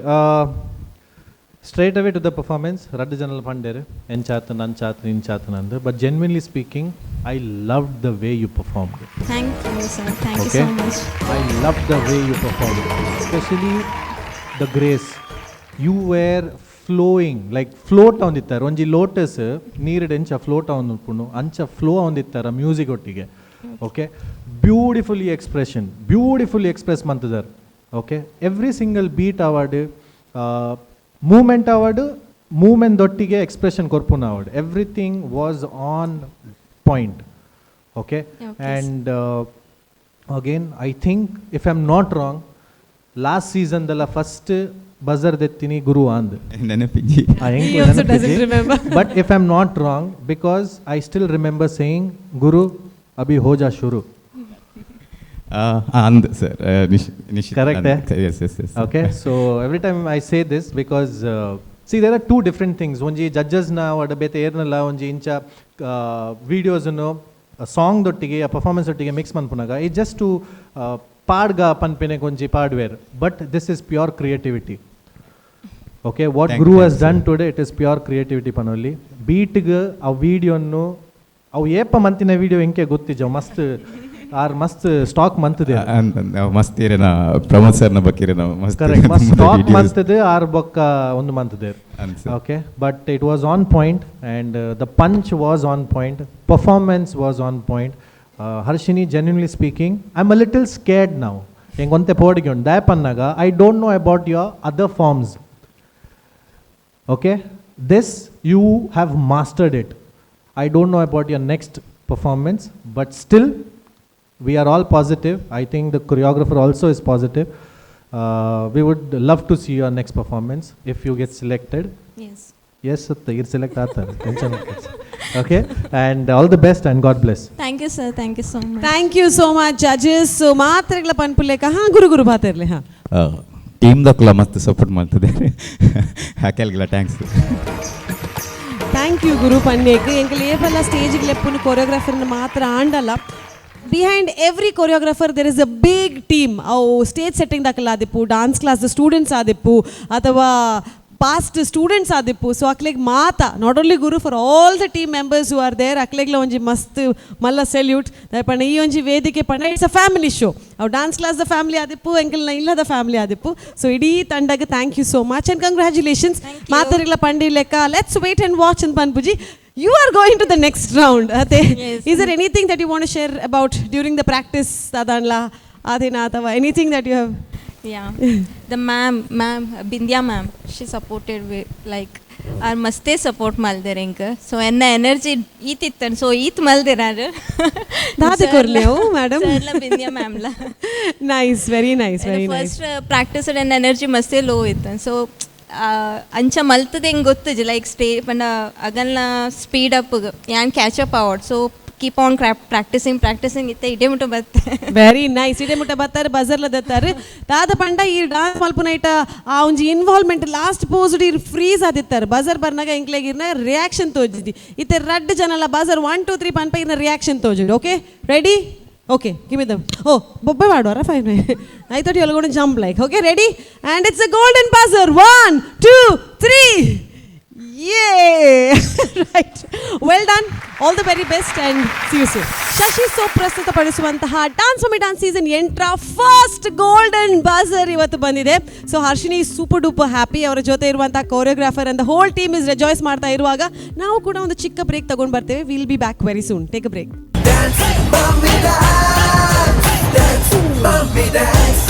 straight away to the performance. ರಡ್ಡು ಜನಲ್ ಪಂಡೇರು ಎಂಚಾತ್ ನಂಚಾತ್ ನಿಂಚಾತ್ ನಂದು, but genuinely speaking, I love the way you perform. Thank you, sir. Thank you Okay. So much. I love the way you performed, especially the grace. You were flowing like float ಆವೊಂದಿತ್ತಾರೆ. ಒಂಜಿ lotus ನೀರಿಡ್ ಎಂಚ float ಆವೊಂದುಪ್ಪುಂಡು ಅಂಚ flow ಆವೊಂದಿತ್ತಾರೆ music ಒಟ್ಟಿಗೆ. Okay, Beautifully expression, beautifully express ಮಂತುದರ್. Okay, every single beat award, movement award, movement ದೊಟ್ಟಿಗೆ expression ಕೊರ್ಪುನ award, everything was on point, okay? And again, I think, if I am not wrong, last ಸೀಸನ್ದಲ್ಲ first buzzer ದೆತ್ತಿನಿ ಗುರು ಅಂದ್. ನೆನಪಿಜ್ಜಿ. He also doesn't remember. But if I am not wrong, because I still remember saying, "ಗುರು ಅಭಿ ಹೋ ಜಾ ಶುರು." ಅಂದ್ sir. Nishith. Correct, eh? S. Okay, so every time I say this because see, there are two different things. ಒಂಜಿ ಜಡ್ಜಸ್ನ ಅವಡ ಬೇತೆ ಏರ್ನಲ್ಲ ಒಂಜಿ ಇಂಚ ವೀಡಿಯೋಸನ್ನು song ದೊಟ್ಟಿಗೆ ಆ performance ಒಟ್ಟಿಗೆ ಮಿಕ್ಸ್ ಮನ್ಪುನಾಗ it just to ಪಾಡ್ಗ ಪನ್ಪಿನೆಗ್ ಒಂಜಿ ಪಾಡ್ವೇರ್, but this is pure creativity, okay? What Thank Guru you, has sir. Done today, it is pure creativity ಪನೊಲಿ. ಬೀಟ್ಗ್ ಆ ವೀಡಿಯೋನು ಅವು ಏಪ ಮಂತಿನ video MK ಗೊತ್ತಿಜ, ಮಸ್ತ್ ಆರ್ ಮಸ್ತ್ ಸ್ಟಾಕ್ ಮಂತದೆ. ಮಸ್ತ್ ಇರೇನ ಪ್ರಮೋದ್ ಸರ್ನ ಬಕ್ಕಿರೇನ ಮಸ್ತ್. ಕರೆಕ್ಟ್, ಮಸ್ತ್ ಸ್ಟಾಕ್ videos. ಮಂತದೆ R ಬೊಕ್ಕ ಒಂದು ಮಂತದೆ. ಅಂದ್ sir. Okay, but it was on point and the punch was on point, performance was on point. Harshini, genuinely speaking, I am a little scared ನಾವು. ಹೆಂಗೆ ಒಂತೆ ಪೋಡಿಗೆ ಉಂಟು ದಾಯ್ ಪನ್ನಾಗ, I don't know about your other forms, okay? This you have mastered it. I don't know about your next performance, but still we are all positive. I think the choreographer also is positive. We would love to see your next performance if you get selected. Yes. Yes, you're select ಆತಾರೆ, tension. Okay, and all the best and God bless. Thank you sir, thank you so much. Thank you so much, judges. So ಮಾತ್ರೆಗಳ ಪನ್ಪುಲೇಕ. Ha Guru, Guru ಬಾತಿರ್ಲಿ ha. Team ದಕ್ಲ ಮಸ್ತ್ support ಮಾಡ್ತದೆ, ಹಾಕೆಲ್ಗಿಲ್ಲ thanks. Thank you ಗುರು ಪನ್ನೇಕ್. ಎಂಕಲ್ ಏಪಲ್ಲ ಸ್ಟೇಜಿಗೆ ಲೆಪ್ಪುನು ಕೊರಿಯೋಗ್ರಾಫರ್ನ ಮಾತ್ರ ಆಂಡಲ್ಲ, behind every choreographer there is a big team. ಅವು stage setting ದಾಕಲ್ಲ ಆದಿಪ್ಪು, dance class students ಆದಿಪ್ಪು ಅಥವಾ ಪಾಸ್ಟ್ ಸ್ಟೂಡೆಂಟ್ಸ್ ಆದಿಪ್ಪು. ಸೊ ಅಕ್ಲೆಗ್ ಮಾತ, not only Guru, for all the team members who are there, ಅಕ್ಲೆಗ್ಲ ಒಂಜಿ ಮಸ್ತ್ ಮಲ್ಲ ಸೆಲ್ಯೂಟ್. ಪಂಡ ಈ ಒಂಜಿ ವೇದಿಕೆ ಪಂಡ it's a family show. ಅವು dance class the family ಆದಿಪ್ಪು, ಎಂಕಲ್ನ ಇಲ್ಲದ ಫ್ಯಾಮಿಲಿ ಆದಿಪ್ಪು. ಸೊ ಇಡೀ ತಂಡಗೆ thank you so much and congratulations. ಮಾತರಿಗಳ ಪಂಡಿ ಲೆಕ್ಕ let's wait and watch ಅಂತ ಪನ್ಪುಜಿ. You are going to the next round ಅತೆ. Is there anything that you want share about during the practice ಅದಾನ್ಲ ಅದೇನಾ ಅಥವಾ anything that you have? Yeah, the ma'am, ma'am Bindya ma'am, she supported with like are ಮಸ್ತೆ support ಮಲ್ದೆರ್ ಎಂಕ್. So ಎನ್ನ energy ಈತ್ ಇತ್ತನ್, so ಈತ್ ಮಲ್ದೆರಾರು. ದಾದ ಕೊರ್ಲೆ ಅವು madam? Bindya ಮ್ಯಾಮ್ಲ. Nice, very nice, very nice. First practice ಎನ್ನ energy ಮಸ್ತೆ ಲೋ ಇತ್ತು. ಸೊ ಅಂಚ ಮಲ್ತದ ಹೆಂಗೆ ಗೊತ್ತುಜಿ, ಲೈಕ್ ಸ್ಟೇ ಪಂಡ ಅಗಲ್ನ ಸ್ಪೀಡ್ ಅಪ್ ಯಾನ್ ಕ್ಯಾಚ್ ಅಪ್ ಆವಡ್. So keep on practicing, practicing ಇತ್ತೆ ಇಡೇ ಮುಟ್ಟ ಬತ್ತೆ. ವೆರಿ ನೈಸ್, ಇಡೇ ಮುಟ್ಟ ಬತ್ತಾರೆ, ಬಜರ್ಲ ದತ್ತಾರೆ. ದಾದ ಪಂಡ ಈ ಡಾನ್ಸ್ ಮಲ್ಪುನೈಟ ಆ ಒಂಜಿ involvement last pose ಇರ್ ಫ್ರೀಸ್ ಆದಿತ್ತಾರೆ. ಬಜರ್ ಬರ್ನಾಗ ಎಂಕ್ಲೆಗಿರ್ನ ರಿಯಾಕ್ಷನ್ ತೋಜಿದಿ. ಇತ್ತೆ ರಡ್ಡ್ ಜನಲ ಬಜರ್ 1 2 3 ಪನ್ಪ ಇರ್ನ ರಿಯಾಕ್ಷನ್ ತೋಜಿಡಿ. Okay, ready? Okay, give me the, oh, ಬೊಬ್ಬೆ ಮಾಡುವಾರ? Fine, I thought you gonna jump like. Okay, ready? And it's a golden buzzer. 1 2 3. Yay! Right. Well done. All the very best and see you soon. Shashi soap ಪ್ರಸ್ತುತಪಡಿಸುವಂತಹ dance mummy dance season 8ರ first golden buzzer ಇವತ್ತು ಬಂದಿದೆ. So Harshini super duper happy. ಅವರ ಜೊತೆ ಇರುವಂತಹ choreographer and whole team is rejoice ಮಾಡ್ತಾ ಇರುವಾಗ ನಾವು ಕೂಡ ಒಂದು ಚಿಕ್ಕ ಬ್ರೇಕ್ ತಗೊಂಡು ಬರ್ತೇವೆ. Will be back very soon. Take a break. Dance, mommy dance, dance, mommy dance.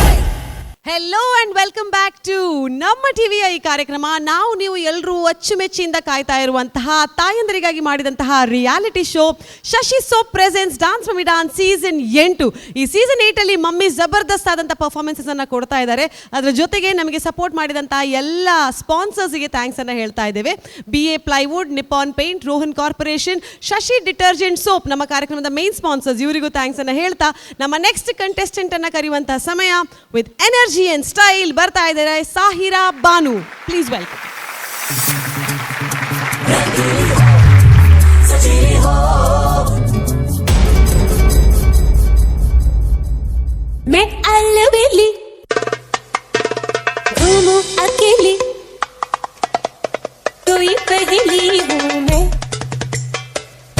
Hello and welcome back to ನಮ್ಮ ಟಿವಿಯ ಈ ಕಾರ್ಯಕ್ರಮ. ನಾವು ನೀವು ಎಲ್ಲರೂ ಅಚ್ಚುಮೆಚ್ಚಿಂದ ಕಾಯ್ತಾ ಇರುವಂತಹ ತಾಯಂದರಿಗಾಗಿ ಮಾಡಿದಂತಹ reality show Shashi soap presents dance mummy dance season 8. ಈ ಸೀಸನ್ 8 ಅಲ್ಲಿ ಮಮ್ಮಿ ಜಬರ್ದಸ್ತ್ ಆದಂಥ ಪರ್ಫಾರ್ಮೆನ್ಸಸ್ ಅನ್ನು ಕೊಡ್ತಾ ಇದ್ದಾರೆ. ಅದರ ಜೊತೆಗೆ ನಮಗೆ ಸಪೋರ್ಟ್ ಮಾಡಿದಂತಹ ಎಲ್ಲ ಸ್ಪಾನ್ಸರ್ಸ್ಗೆ thanks ಅನ್ನು ಹೇಳ್ತಾ ಇದ್ದೇವೆ. B A plywood, Nippon paint, Rohan corporation, Shashi detergent soap ನಮ್ಮ ಕಾರ್ಯಕ್ರಮದ ಮೇನ್ ಸ್ಪಾನ್ಸರ್ಸ್. ಇವರಿಗೂ thanks ಅನ್ನು ಹೇಳ್ತಾ ನಮ್ಮ ನೆಕ್ಸ್ಟ್ ಕಂಟೆಸ್ಟೆಂಟ್ ಅನ್ನು ಕರೆಯುವಂತಹ ಸಮಯ. With energy and style ಬರ್ತಾ ಇದ್ದಾರೆ ಸಾಹಿರಾ ಬಾನು. Please welcome. सजीली हो. मैं अलबेली घूमूं अकेली, कोई पहेली हूँ मैं.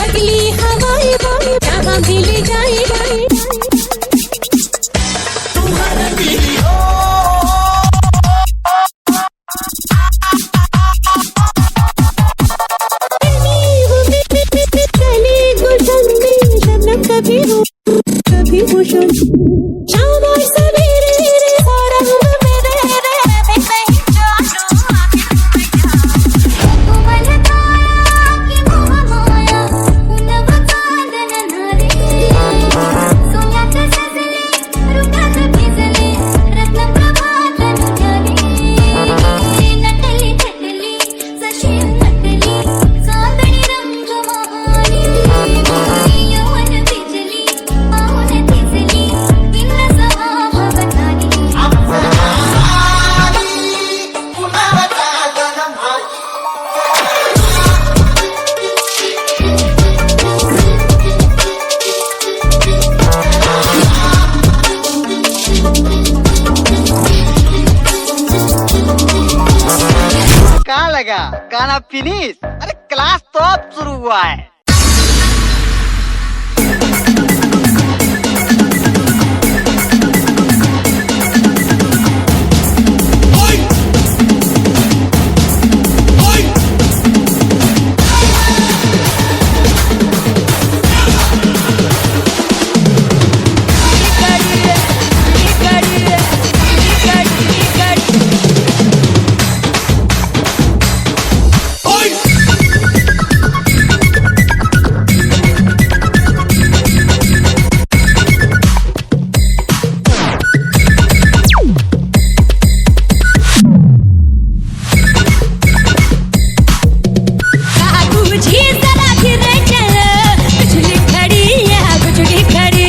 अगली हवाएं जहाँ भी ले जाए. तुम्हारा रंगीली हो. चली गुलशन में शबनम, कभी हूँ कभी खुश. शाम और सवेरे सौ रंग मेरे कोमल काया की मोह माया उनव चांदन नारी सोन्यात सजले रुपात भिजले रत्न प्रभात नुजाली नटली थटली जशी उमटली चांदणी रंग महाली यौवन बिजली पाऊन थिजली भिन्न सहा भवतारी. कहाँ लगा गाना फिनिश? अरे क्लास तो अब शुरू हुआ है। तुझी जरा फिर चल बिजली खड़ी है बिजली खड़ी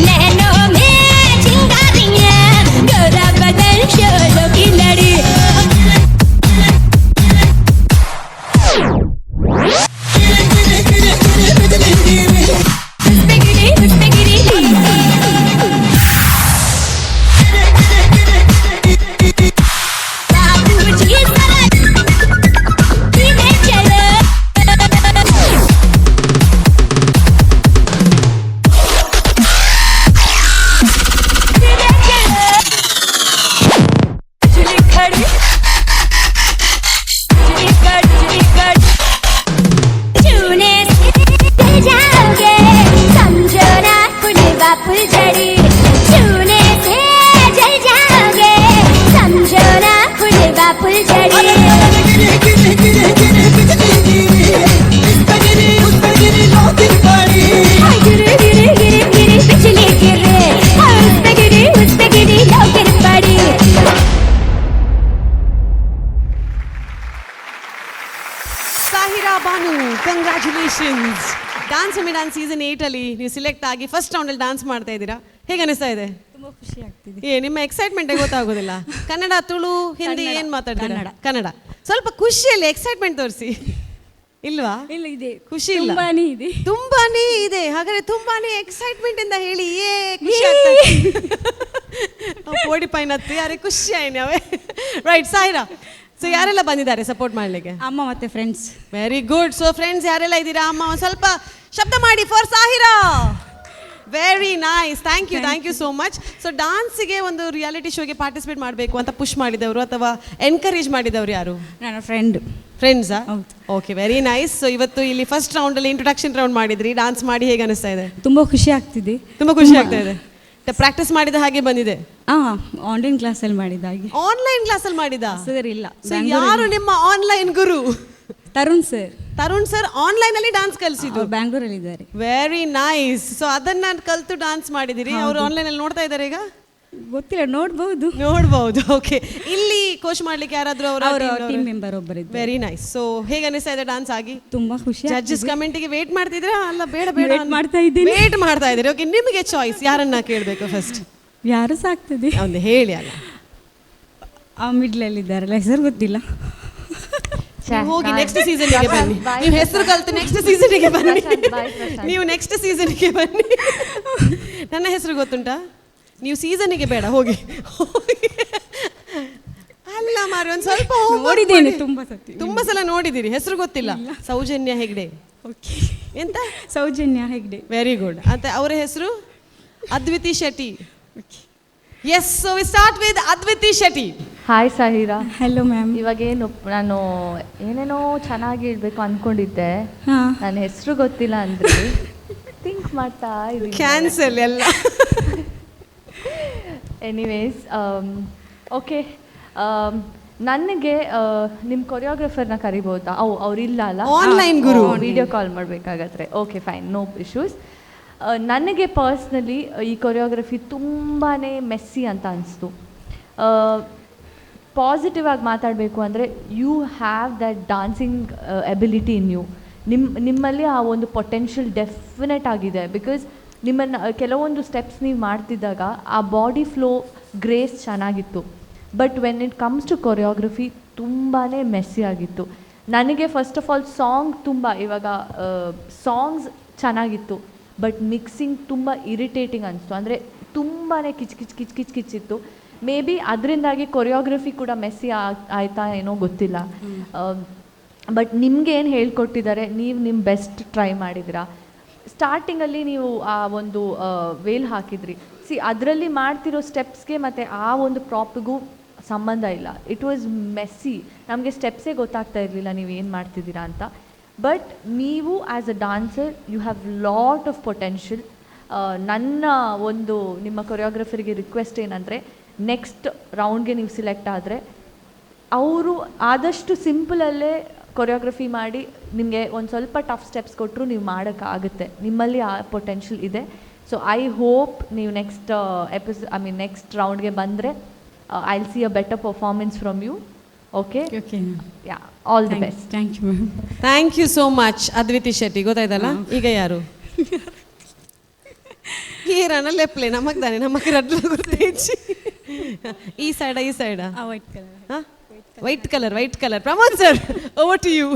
नैनों में चिंगारियां गोरा बदन शोरों की लड़ी. उस पे गिरी उस पे गिरी बाबूजी जरा धीरे चलो. बिजली खड़ी बिजली कट बिजली कट चूने से जल जाओगे समझो ना फुलवा फुलझड़ी चूने से जल जाओगे समझो ना फुलवा फुलझड़ी. हाँ, गिरे गिरे गिरे गिरे बिजली गिरे हाँ, उस पे गिरी लो गिर पड़ी. Sahira Banu, congratulations. Dance Mummy Dance season 8 ಅಲ್ಲಿ ನೀವು ಸೆಲೆಕ್ಟ್ ಆಗಿ ಫಸ್ಟ್ ರೌಂಡ್ ಅಲ್ಲಿ ಡಾನ್ಸ್ ಮಾಡ್ತಾ ಇದ್ದೀರಾ, ಹೇಗೆ ಅನಿಸ್ತಾ ಇದೆ? ತುಂಬ ಖುಷಿ ಆಗ್ತಿದೆ. ಏ ನಿಮ್ಮ ಎಕ್ಸೈಟ್ಮೆಂಟ್ ಗೊತ್ತಾಗೋದಿಲ್ಲ. ಕನ್ನಡ, ತುಳು, ಹಿಂದಿ ಕನ್ನಡ. ಏನ್ ಮಾತಾಡ್ತೀರಾ? ಕನ್ನಡ. ಕನ್ನಡ. ಸ್ವಲ್ಪ ಖುಷಿಯಲ್ಲಿ ಎಕ್ಸೈಟ್ಮೆಂಟ್ ತೋರಿಸಿ. ಇಲ್ವಾ? ಇಲ್ಲ, ಇದೆ. ಖುಷಿ ಇಲ್ಲ? ತುಂಬಾನೇ ಇದೆ. ತುಂಬಾನೇ ಇದೆ. ಹಾಗಾದ್ರೆ ತುಂಬಾನೇ ಎಕ್ಸೈಟ್ಮೆಂಟ್ ಇಂದ ಹೇಳಿ. ಏ ಖುಷಿ ಆಗ್ತಾ ಇದೆ. ಪೋಡಿ ಪೈನ್ ಹತ್ತಿ ಅರೆ ಖುಷಿ ಆಯ್ತು ಅವೇ. ರೈಟ್ ಸಾಹಿರಾ, ಸೊ ಯಾರೆಲ್ಲ ಬಂದಿದ್ದಾರೆ ಸಪೋರ್ಟ್ ಮಾಡ್ಲಿಕ್ಕೆ? ಅಮ್ಮ ಮತ್ತೆ friends. Very good. So friends ಯಾರೆಲ್ಲ ಇದ್ದೀರಾ? ಅಮ್ಮ ಒಂದ್ ಸ್ವಲ್ಪ ಶಬ್ದ ಮಾಡಿ for Sahira. Very nice, thank you, thank you so much. So ಡಾನ್ಸಿಗೆ ಒಂದು ರಿಯಾಲಿಟಿ ಶೋಗೆ ಪಾರ್ಟಿಸಿಪೇಟ್ ಮಾಡಬೇಕು ಅಂತ ಪುಷ್ ಮಾಡಿದವರು ಅಥವಾ ಎನ್ಕರೇಜ್ ಮಾಡಿದವರು ಯಾರು? ನನ್ನ ಫ್ರೆಂಡ್. ಫ್ರೆಂಡ್ಸಾ? Okay, very nice. So ಇವತ್ತು ಇಲ್ಲಿ ಫಸ್ಟ್ ರೌಂಡಲ್ಲಿ ಇಂಟ್ರೊಡಕ್ಷನ್ ರೌಂಡ್ ಮಾಡಿದ್ರಿ, ಡಾನ್ಸ್ ಮಾಡಿ ಹೇಗೆ ಅನಿಸ್ತಾ ಇದೆ? ತುಂಬ ಖುಷಿ ಆಗ್ತಿದೆ. ತುಂಬ ಖುಷಿ ಆಗ್ತಾ ಇದೆ. ಪ್ರಾಕ್ಟೀಸ್ ಮಾಡಿದ ಹಾಗೆ ಬಂದಿದೆ? ಹಾಂ, ಆನ್ಲೈನ್ ಕ್ಲಾಸಲ್ಲಿ ಮಾಡಿದ ಹಾಗೆ. ಆನ್ಲೈನ್ ಕ್ಲಾಸಲ್ಲಿ ಮಾಡಿದ? ಸರ್ ಇಲ್ಲ. ಸೊ ಯಾರು ನಿಮ್ಮ ಆನ್ಲೈನ್ ಗುರು? Tarun sir. Tarun sir online ಅಲ್ಲಿ ಡಾನ್ಸ್ ಕಲಿಸಿದ್ರು? ಬ್ಯಾಂಗ್ಳೂರಲ್ಲಿ ಇದ್ದಾರೆ. Very nice. So ಅದನ್ನ ಕಲ್ತು ಡಾನ್ಸ್ ಮಾಡಿದಿರಿ. ಅವರು ಆನ್ಲೈನ್ ಅಲ್ಲಿ ನೋಡ್ತಾ ಇದ್ದಾರೆ ಈಗ? ಗೊತ್ತಿಲ್ಲ, ನೋಡ್ಬಹುದು. ನೋಡ್ಬಹುದು. ಓಕೆ, ಇಲ್ಲಿ ಕೋಚ್ ಮಾಡ್ಲಿಕ್ಕೆ ಯಾರಾದ್ರೂ ಅವರ ಟೀಮ್ ಮೆಂಬರ್ ಒಬ್ಬರಿದ್ದಾರೆ. Very nice. So ಹೇಗೆ ಅನಿಸ್ತಾ ಇದೆ ಡಾನ್ಸ್ ಆಗಿ? ತುಂಬಾ ಖುಷಿ. ಜಡ್ಜಸ್ ಕಮೆಂಟಿಗೆ ವೇಟ್ ಮಾಡ್ತಿದ್ರಾ? ಅಲ್ಲ, ಬೇಡ ಬೇಡ, Wait ಮಾಡ್ತಾ ಇದ್ದೀನಿ. ವೇಟ್ ಮಾಡ್ತಾ ಇದ್ದೀರಿ. ಓಕೆ, ನಿಮಗೆ ಚಾಯ್ಸ್ ಯಾರನ್ನ ಕೇಳಬೇಕು ಫಸ್ಟ್? ಯಾರು ಸಾಕ್ತದೆ ಒಂದು ಹೇಳಿ ಅಲ್ಲ. ಆ ಮಿಡ್ಲಲ್ಲಿ ಇದ್ದಾರಲ್ಲ, ಹೆಸರು ಗೊತ್ತಿಲ್ಲ. ನೀವು ಹೋಗಿ ನೆಕ್ಸ್ಟ್ ಸೀಸನ್ಗೆ ಬನ್ನಿ. ನೀವು ಹೆಸರು ಕಲ್ತು ನೆಕ್ಸ್ಟ್ ಸೀಸನ್ಗೆ ಬನ್ನಿ. ನೀವು ನೆಕ್ಸ್ಟ್ ಸೀಸನ್ಗೆ ಬನ್ನಿ. ನನ್ನ ಹೆಸರು ಗೊತ್ತುಂಟಾ? ನೀವು ಸೀಸನ್ಗೆ ಬೇಡ, ಹೋಗಿ ಹೋಗಿ. ಅಲ್ಲ ಮಾರಿ, ಒಂದು ಸ್ವಲ್ಪ homework ನೋಡಿದ್ದೇನೆ ಮಾಡಿ. ತುಂಬಾ ಸತಿ. ತುಂಬಾ ಸಲ ನೋಡಿದ್ದೀರಿ, ಹೆಸರು ಗೊತ್ತಿಲ್ಲ. ಸೌಜನ್ಯ ಹೆಗ್ಡೆ. ಎಂತ? ಸೌಜನ್ಯ ಹೆಗ್ಡೆ. Very good. ಅಂತ ಅವರ ಹೆಸರು Adviti Shetty. Yes, so we start with Adviti Shetty. Hi Sahira. Hello ma'am. ಇವಾಗೇನು ನಾನು ಏನೇನೋ ಚೆನ್ನಾಗಿ ಹೇಳ್ಬೇಕು ಅನ್ಕೊಂಡಿದ್ದೆ, ನನ್ನ ಹೆಸರು ಗೊತ್ತಿಲ್ಲ ಅಂದ್ರೆ ಥಿಂಕ್ ಮಾಡ್ತಾ ಇದ್ದೀನಿ. ಕ್ಯಾನ್ಸಲ್ ಎಲ್ಲ. Anyways, okay, ನನಗೆ ನಿಮ್ಮ ಕೊರಿಯೋಗ್ರಫರ್ನ ಕರಿಬೋದಾ? ಓ, ಅವ್ರಿಲ್ಲ ಅಲ್ಲ? Online ಗುರು. ವಿಡಿಯೋ ಕಾಲ್ ಮಾಡಬೇಕಾಗತ್ತೆ. Okay, fine, no issues. ನನಗೆ ಪರ್ಸ್ನಲಿ ಈ ಕೊರಿಯೋಗ್ರಫಿ ತುಂಬಾ ಮೆಸ್ಸಿ ಅಂತ ಅನಿಸ್ತು. ಪಾಸಿಟಿವ್ ಆಗಿ ಮಾತಾಡಬೇಕು ಅಂದರೆ, you have that dancing ability in you. ನಿಮ್ಮಲ್ಲಿ ಆ ಒಂದು ಪೊಟೆನ್ಷಿಯಲ್ ಡೆಫಿನೆಟ್ ಆಗಿದೆ. Because ನಿಮ್ಮನ್ನು ಕೆಲವೊಂದು ಸ್ಟೆಪ್ಸ್ ನೀವು ಮಾಡ್ತಿದ್ದಾಗ ಆ body flow, grace ಚೆನ್ನಾಗಿತ್ತು. But when it comes to choreography, ತುಂಬಾ ಮೆಸ್ಸಿ ಆಗಿತ್ತು ನನಗೆ. First of all song ತುಂಬ, ಇವಾಗ ಸಾಂಗ್ಸ್ ಚೆನ್ನಾಗಿತ್ತು, ಬಟ್ ಮಿಕ್ಸಿಂಗ್ ತುಂಬ ಇರಿಟೇಟಿಂಗ್ ಅನಿಸ್ತು. ಅಂದರೆ ತುಂಬಾ ಕಿಚ್ ಕಿಚ್ ಕಿಚ್ ಕಿಚ್ ಕಿಚ್ಚಿತ್ತು. ಮೇ ಬಿ ಅದರಿಂದಾಗಿ ಕೊರಿಯೋಗ್ರಫಿ ಕೂಡ ಮೆಸ್ಸಿ ಆಯ್ತಾ ಏನೋ ಗೊತ್ತಿಲ್ಲ. ಬಟ್ ನಿಮಗೆ ಏನು ಹೇಳ್ಕೊಟ್ಟಿದ್ದಾರೆ, ನೀವು ನಿಮ್ಮ ಬೆಸ್ಟ್ ಟ್ರೈ ಮಾಡಿದಿರಾ. ಸ್ಟಾರ್ಟಿಂಗಲ್ಲಿ ನೀವು ಆ ಒಂದು ವೇಲ್ ಹಾಕಿದ್ರಿ. ಸಿ, ಅದರಲ್ಲಿ ಮಾಡ್ತಿರೋ ಸ್ಟೆಪ್ಸ್ಗೆ ಮತ್ತು ಆ ಒಂದು ಪ್ರಾಪ್ಗೂ ಸಂಬಂಧ ಇಲ್ಲ. It was messy. ನಮಗೆ ಸ್ಟೆಪ್ಸೇ ಗೊತ್ತಾಗ್ತಾ ಇರಲಿಲ್ಲ ನೀವು ಏನು ಮಾಡ್ತಿದ್ದೀರಾ ಅಂತ. ಬಟ್ ನೀವು as a dancer, you have lot of potential. ನನ್ನ ಒಂದು ನಿಮ್ಮ ಕೊರಿಯೋಗ್ರಫರಿಗೆ ರಿಕ್ವೆಸ್ಟ್ ಏನಂದರೆ, ನೆಕ್ಸ್ಟ್ ರೌಂಡ್ಗೆ ನೀವು ಸಿಲೆಕ್ಟ್ ಆದರೆ ಅವರು ಆದಷ್ಟು ಸಿಂಪಲಲ್ಲೇ ಕೊರಿಯೋಗ್ರಫಿ ಮಾಡಿ, ನಿಮಗೆ ಒಂದು ಸ್ವಲ್ಪ ಟಫ್ ಸ್ಟೆಪ್ಸ್ ಕೊಟ್ಟರು ನೀವು ಮಾಡೋಕ್ಕಾಗುತ್ತೆ. ನಿಮ್ಮಲ್ಲಿ ಆ ಪೊಟೆನ್ಷಿಯಲ್ ಇದೆ. So I hope ನೀವು next I mean, next ರೌಂಡ್ಗೆ ಬಂದರೆ I will see a better performance from you, okay? Okay. Yeah, all the best. Thank you, ma'am. Thank you so much, Adviti Shetty. ಗೊತ್ತಾಯ್ತಲ್ಲ ಈಗ ಯಾರು ಏರನ ಲೆಪ್ಲೆ ನಮಗ್ ತಾನೆ ನಮಗ್ ರಡ್ಲ ಗುರ್ತೇಜಿ. ಈ ಸೈಡ, ಈ ಸೈಡ? White colour. White colour, white colour. Pramod sir, over to you.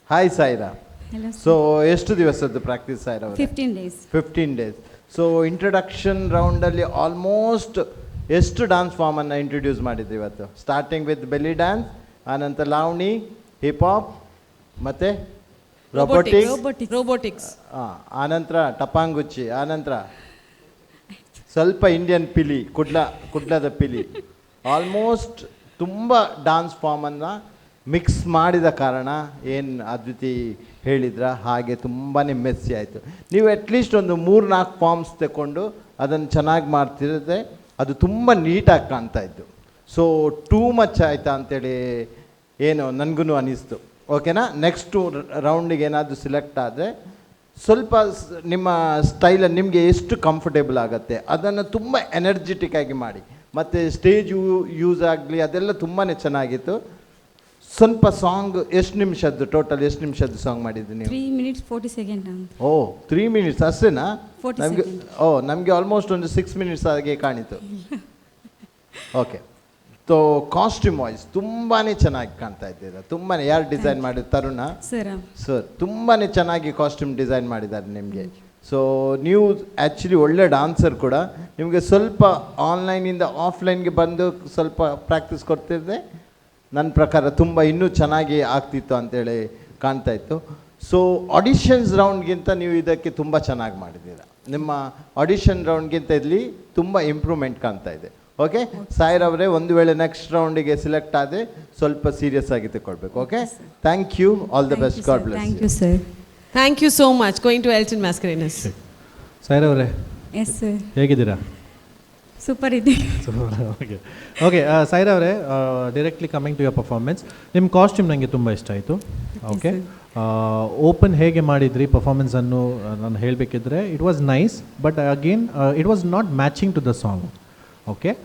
Hi Saira. Hello. So ಎಷ್ಟು ದಿವಸದ್ದು practice Saira ಅವರೇ? 15 days. 15 days. So introduction ರೌಂಡಲ್ಲಿ almost ಎಷ್ಟು ಡಾನ್ಸ್ ಫಾರ್ಮನ್ನು ಇಂಟ್ರೊಡ್ಯೂಸ್ ಮಾಡಿದ್ರಿ ಇವತ್ತು? Starting with belly dance, ಆನಂತರ ಲಾವಣಿ, ಹಿಪ್ ಹಾಪ್ ಮತ್ತು ರೊಬೋಟಿಕ್ಸ್. ರೋಬೋಟಿಕ್ಸ್. ಆನಂತರ ಟಪಾಂಗುಚ್ಚಿ, ಆನಂತರ ಸ್ವಲ್ಪ ಇಂಡಿಯನ್ ಪಿಲಿ, ಕುಡ್ಲ, ಕುಡ್ಲದ ಪಿಲಿ. ಆಲ್ಮೋಸ್ಟ್ ತುಂಬ ಡಾನ್ಸ್ ಫಾರ್ಮನ್ನು ಮಿಕ್ಸ್ ಮಾಡಿದ ಕಾರಣ, ಏನು ಅದ್ವಿತಿ ಹೇಳಿದ್ರ ಹಾಗೆ ತುಂಬಾ ಮೆಸ್ಸಿ ಆಯಿತು. ನೀವು ಅಟ್ಲೀಸ್ಟ್ ಒಂದು ಮೂರು ನಾಲ್ಕು ಫಾರ್ಮ್ಸ್ ತಗೊಂಡು ಅದನ್ನು ಚೆನ್ನಾಗಿ ಮಾಡ್ತಿರುತ್ತೆ, ಅದು ತುಂಬ ನೀಟಾಗಿ ಕಾಣ್ತಾ ಇತ್ತು. So too much ಆಯಿತಾ ಅಂತೇಳಿ ಏನು ನನಗೂ ಅನಿಸ್ತು. ಓಕೆನಾ? ನೆಕ್ಸ್ಟು ರೌಂಡಿಗೆ ಏನಾದರೂ ಸಿಲೆಕ್ಟ್ ಆದರೆ ಸ್ವಲ್ಪ ನಿಮ್ಮ ಸ್ಟೈಲನ್ನು ನಿಮಗೆ ಎಷ್ಟು ಕಂಫರ್ಟೇಬಲ್ ಆಗುತ್ತೆ ಅದನ್ನು ತುಂಬ ಎನರ್ಜೆಟಿಕ್ ಆಗಿ ಮಾಡಿ. ಮತ್ತು ಸ್ಟೇಜ್ ಯೂಸ್ ಆಗಲಿ, ಅದೆಲ್ಲ ತುಂಬಾ ಚೆನ್ನಾಗಿತ್ತು. ಸ್ವಲ್ಪ ಸಾಂಗ್ ಎಷ್ಟು ನಿಮಿಷದ್ದು, ಟೋಟಲ್ ಎಷ್ಟು ನಿಮಿಷದ್ದು ಸಾಂಗ್ ಮಾಡಿದ್ರಿ ನೀವು? 3 minutes 40 second. ಓ, 3 ಮಿನಿಟ್ಸ್ ಅಷ್ಟೇನಾ? 40 ನಮಗೆ second. ಓ, ನಮಗೆ ಆಲ್ಮೋಸ್ಟ್ ಒಂದು 6 ಮಿನಿಟ್ಸ್ ಹಾಗೆ ಕಾಣಿತು. Okay, so costume wise ತುಂಬಾ ಚೆನ್ನಾಗಿ ಕಾಣ್ತಾ ಇದ್ದೀರಾ, ತುಂಬಾ. ಯಾರು ಡಿಸೈನ್ ಮಾಡಿದ್ದು? ತರುಣ? ಸರ್. ಸರ್ ತುಂಬಾ ಚೆನ್ನಾಗಿ ಕಾಸ್ಟ್ಯೂಮ್ ಡಿಸೈನ್ ಮಾಡಿದ್ದಾರೆ ನಿಮಗೆ. ಸೊ ನೀವು ಆ್ಯಕ್ಚುಲಿ ಒಳ್ಳೆ ಡಾನ್ಸರ್ ಕೂಡ. ನಿಮಗೆ ಸ್ವಲ್ಪ ಆನ್ಲೈನಿಂದ ಆಫ್ಲೈನ್ಗೆ ಬಂದು ಸ್ವಲ್ಪ ಪ್ರಾಕ್ಟೀಸ್ ಕೊಡ್ತಿದ್ದೆ, ನನ್ನ ಪ್ರಕಾರ ತುಂಬ ಇನ್ನೂ ಚೆನ್ನಾಗಿ ಆಗ್ತಿತ್ತು ಅಂತೇಳಿ ಕಾಣ್ತಾ ಇತ್ತು. ಸೊ ಆಡಿಷನ್ಸ್ ರೌಂಡ್ಗಿಂತ ನೀವು ಇದಕ್ಕೆ ತುಂಬ ಚೆನ್ನಾಗಿ ಮಾಡಿದ್ದೀರಾ. ನಿಮ್ಮ ಆಡಿಷನ್ ರೌಂಡ್ಗಿಂತ ಇಲ್ಲಿ ತುಂಬ ಇಂಪ್ರೂವ್ಮೆಂಟ್ ಕಾಣ್ತಾ ಇದೆ. ಓಕೆ ಸಾಯಿರ್ ಅವರೇ, ಒಂದು ವೇಳೆ ನೆಕ್ಸ್ಟ್ ರೌಂಡಿಗೆ ಸೆಲೆಕ್ಟ್ ಆದರೆ ಸ್ವಲ್ಪ ಸೀರಿಯಸ್ ಆಗಿ ತಗೊಳ್ಬೇಕು. Okay, thank you, all the best, God bless. Thank you, sir. Thank you so much. Going to Elton Mascarenhas. Saira ಅವರೇ. Yes, sir. ಹೇಗಿದ್ದೀರಾ? ಸೂಪರ್ ಇದೆ. ಓಕೆ ಓಕೆ ಸಾಯಿರಾ ಅವರೇ, directly coming to your performance, ನಿಮ್ಮ costume ನನಗೆ ತುಂಬ ಇಷ್ಟ ಆಯಿತು. Okay, open ಹೇಗೆ ಮಾಡಿದ್ರಿ ಪರ್ಫಾರ್ಮೆನ್ಸನ್ನು ನಾನು ಹೇಳಬೇಕಿದ್ರೆ, it was nice, but again it was not matching to the song, okay?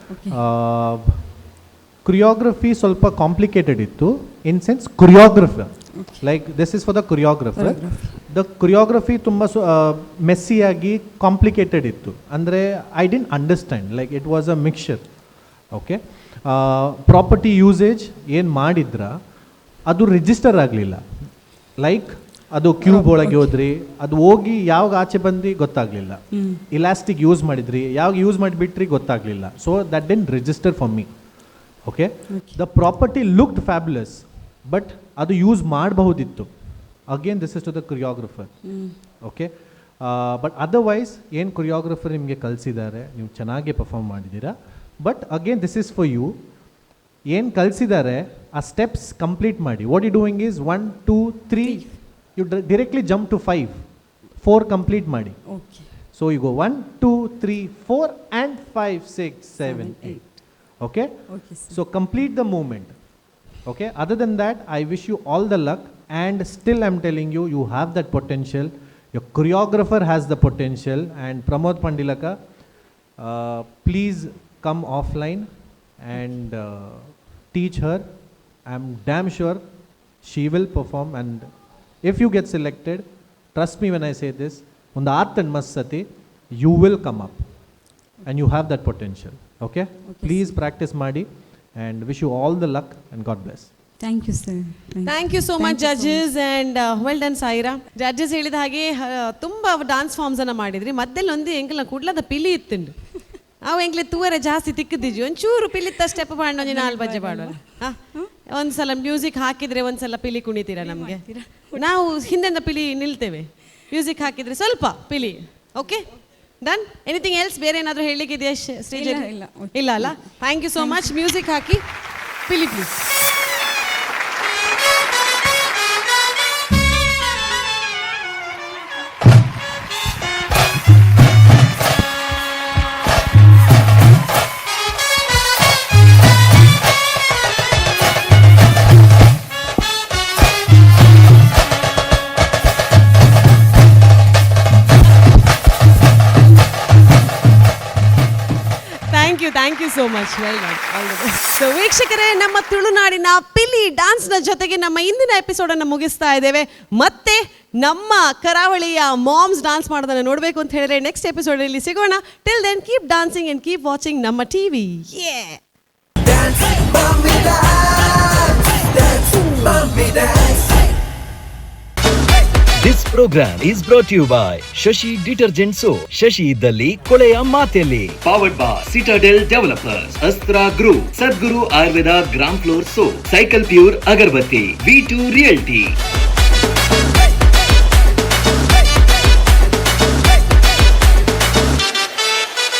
Choreography ಸ್ವಲ್ಪ ಕಾಂಪ್ಲಿಕೇಟೆಡ್ ಇತ್ತು, in sense choreography, like this is for the choreographer. The choreography ತುಂಬ ಮೆಸ್ಸಿಯಾಗಿ ಕಾಂಪ್ಲಿಕೇಟೆಡ್ ಇತ್ತು. ಅಂದರೆ I didn't understand, like it was a mixture, okay? Property usage ಏನು ಮಾಡಿದ್ರ ಅದು register ಆಗಲಿಲ್ಲ. Like ಅದು ಕ್ಯೂಬ್ ಒಳಗೆ ಹೋದ್ರಿ, ಅದು ಹೋಗಿ ಯಾವಾಗ ಆಚೆ ಬಂದು ಗೊತ್ತಾಗಲಿಲ್ಲ. ಇಲಾಸ್ಟಿಕ್ ಯೂಸ್ ಮಾಡಿದ್ರಿ, ಯಾವಾಗ ಯೂಸ್ ಮಾಡಿಬಿಟ್ರಿ ಗೊತ್ತಾಗಲಿಲ್ಲ. So that didn't register for me, okay? The property looked fabulous, but ಅದು ಯೂಸ್ ಮಾಡಬಹುದಿತ್ತು. Again, this is to the choreographer, okay? But otherwise ಏನು ಕೊರಿಯೋಗ್ರಫರ್ ನಿಮಗೆ ಕಲಿಸಿದ್ದಾರೆ, ನೀವು ಚೆನ್ನಾಗಿ ಪರ್ಫಾರ್ಮ್ ಮಾಡಿದ್ದೀರಾ. But again, this is for you. ಏನು ಕಲಿಸಿದ್ದಾರೆ ಆ ಸ್ಟೆಪ್ಸ್ ಕಂಪ್ಲೀಟ್ ಮಾಡಿ. What you doing is one, two, three, you directly jump to five, four complete ಮಾಡಿ. Okay. So you go 1 2 3 4 and 5 6 7 8. Okay? Okay, sir. So complete the movement. Okay? Other than that, I wish you all the luck, and still I'm telling you, you have that potential. Your choreographer has the potential, and Pramod Pandilaka, please come offline and teach her. I'm damn sure she will perform, and if you get selected, trust me when I say this, on the art and masati, you will come up, and you have that potential. Okay? Please practice ಮಾಡಿ and wish you all the luck and God bless. Thank you, sir. Thank you so much, judges, and well done, Saira. Judges ಹೇಳಿದ ಹಾಗೆ ತುಂಬ dance forms ಅನ್ನ ಮಾಡಿದ್ರಿ. ಮಧ್ಯದಲ್ಲಿ ಒಂದು ಎಂಕಲ್ನ ಕುಡ್ಲದ ಪಿಲಿ ಇತ್ತುಂಡು, ಅವು ಎಂಕ್ಲೆ ತೂವರೆ ಜಾಸ್ತಿ ತಿಕ್ಕದಿಜ್ಜಿ, ಒಂಚೂರು ಪಿಲಿತ್ತ ಸ್ಟೆಪ್ ಪಾಂಡ ಒಂಜಿ ನಾಲ್ ಬಜ್ಜೆ ಪಾಡುವ. ಒಂದ್ಸಲ ಮ್ಯೂಸಿಕ್ ಹಾಕಿದ್ರೆ ಒಂದ್ಸಲ ಪಿಲಿ ಕುಣಿತೀರಾ ನಮಗೆ? ನಾವು ಹಿಂದೆಂದ ಪಿಲಿ ನಿಲ್ತೇವೆ, ಮ್ಯೂಸಿಕ್ ಹಾಕಿದ್ರೆ ಸ್ವಲ್ಪ ಪಿಲಿ. Okay, done. Anything else? ಬೇರೆ ಏನಾದರೂ ಹೇಳಲಿಕ್ಕಿದೆಯಾ ಶ್ರೀಜ? ಇಲ್ಲ, ಇಲ್ಲ. ಇಲ್ಲ ಅಲ್ಲ? Thank you so much. Music hockey Pili please. Thank you, thank you so much. Well done, all the best. So ವೀಕ್ಷಕರೇ, ನಮ್ಮ ತುಳುನಾಡಿನ ಪಿಲಿ ಡಾನ್ಸ್ನ ಜೊತೆಗೆ ನಮ್ಮ ಇಂದಿನ ಎಪಿಸೋಡನ್ನು ಮುಗಿಸ್ತಾ ಇದ್ದೇವೆ. ಮತ್ತೆ ನಮ್ಮ ಕರಾವಳಿಯ ಮಾಮ್ಸ್ ಡಾನ್ಸ್ ಮಾಡೋದನ್ನು ನೋಡಬೇಕು ಅಂತ ಹೇಳಿದ್ರೆ ನೆಕ್ಸ್ಟ್ ಎಪಿಸೋಡಲ್ಲಿ ಸಿಗೋಣ. Till then, keep dancing and keep watching ನಮ್ಮ TV. Dance, mommy dance, dance, mommy dance. This program is brought you by Shashi detergent soap. Shashi ಇದ್ದಲ್ಲಿ ಕೊಳೆಯ ಮಾತೆಲ್ಲಿ. Powered by Citadel Developers, Astra Group, Sadguru Ayurveda gram flour soap, Cycle Pure agarbatti, V2 Realty.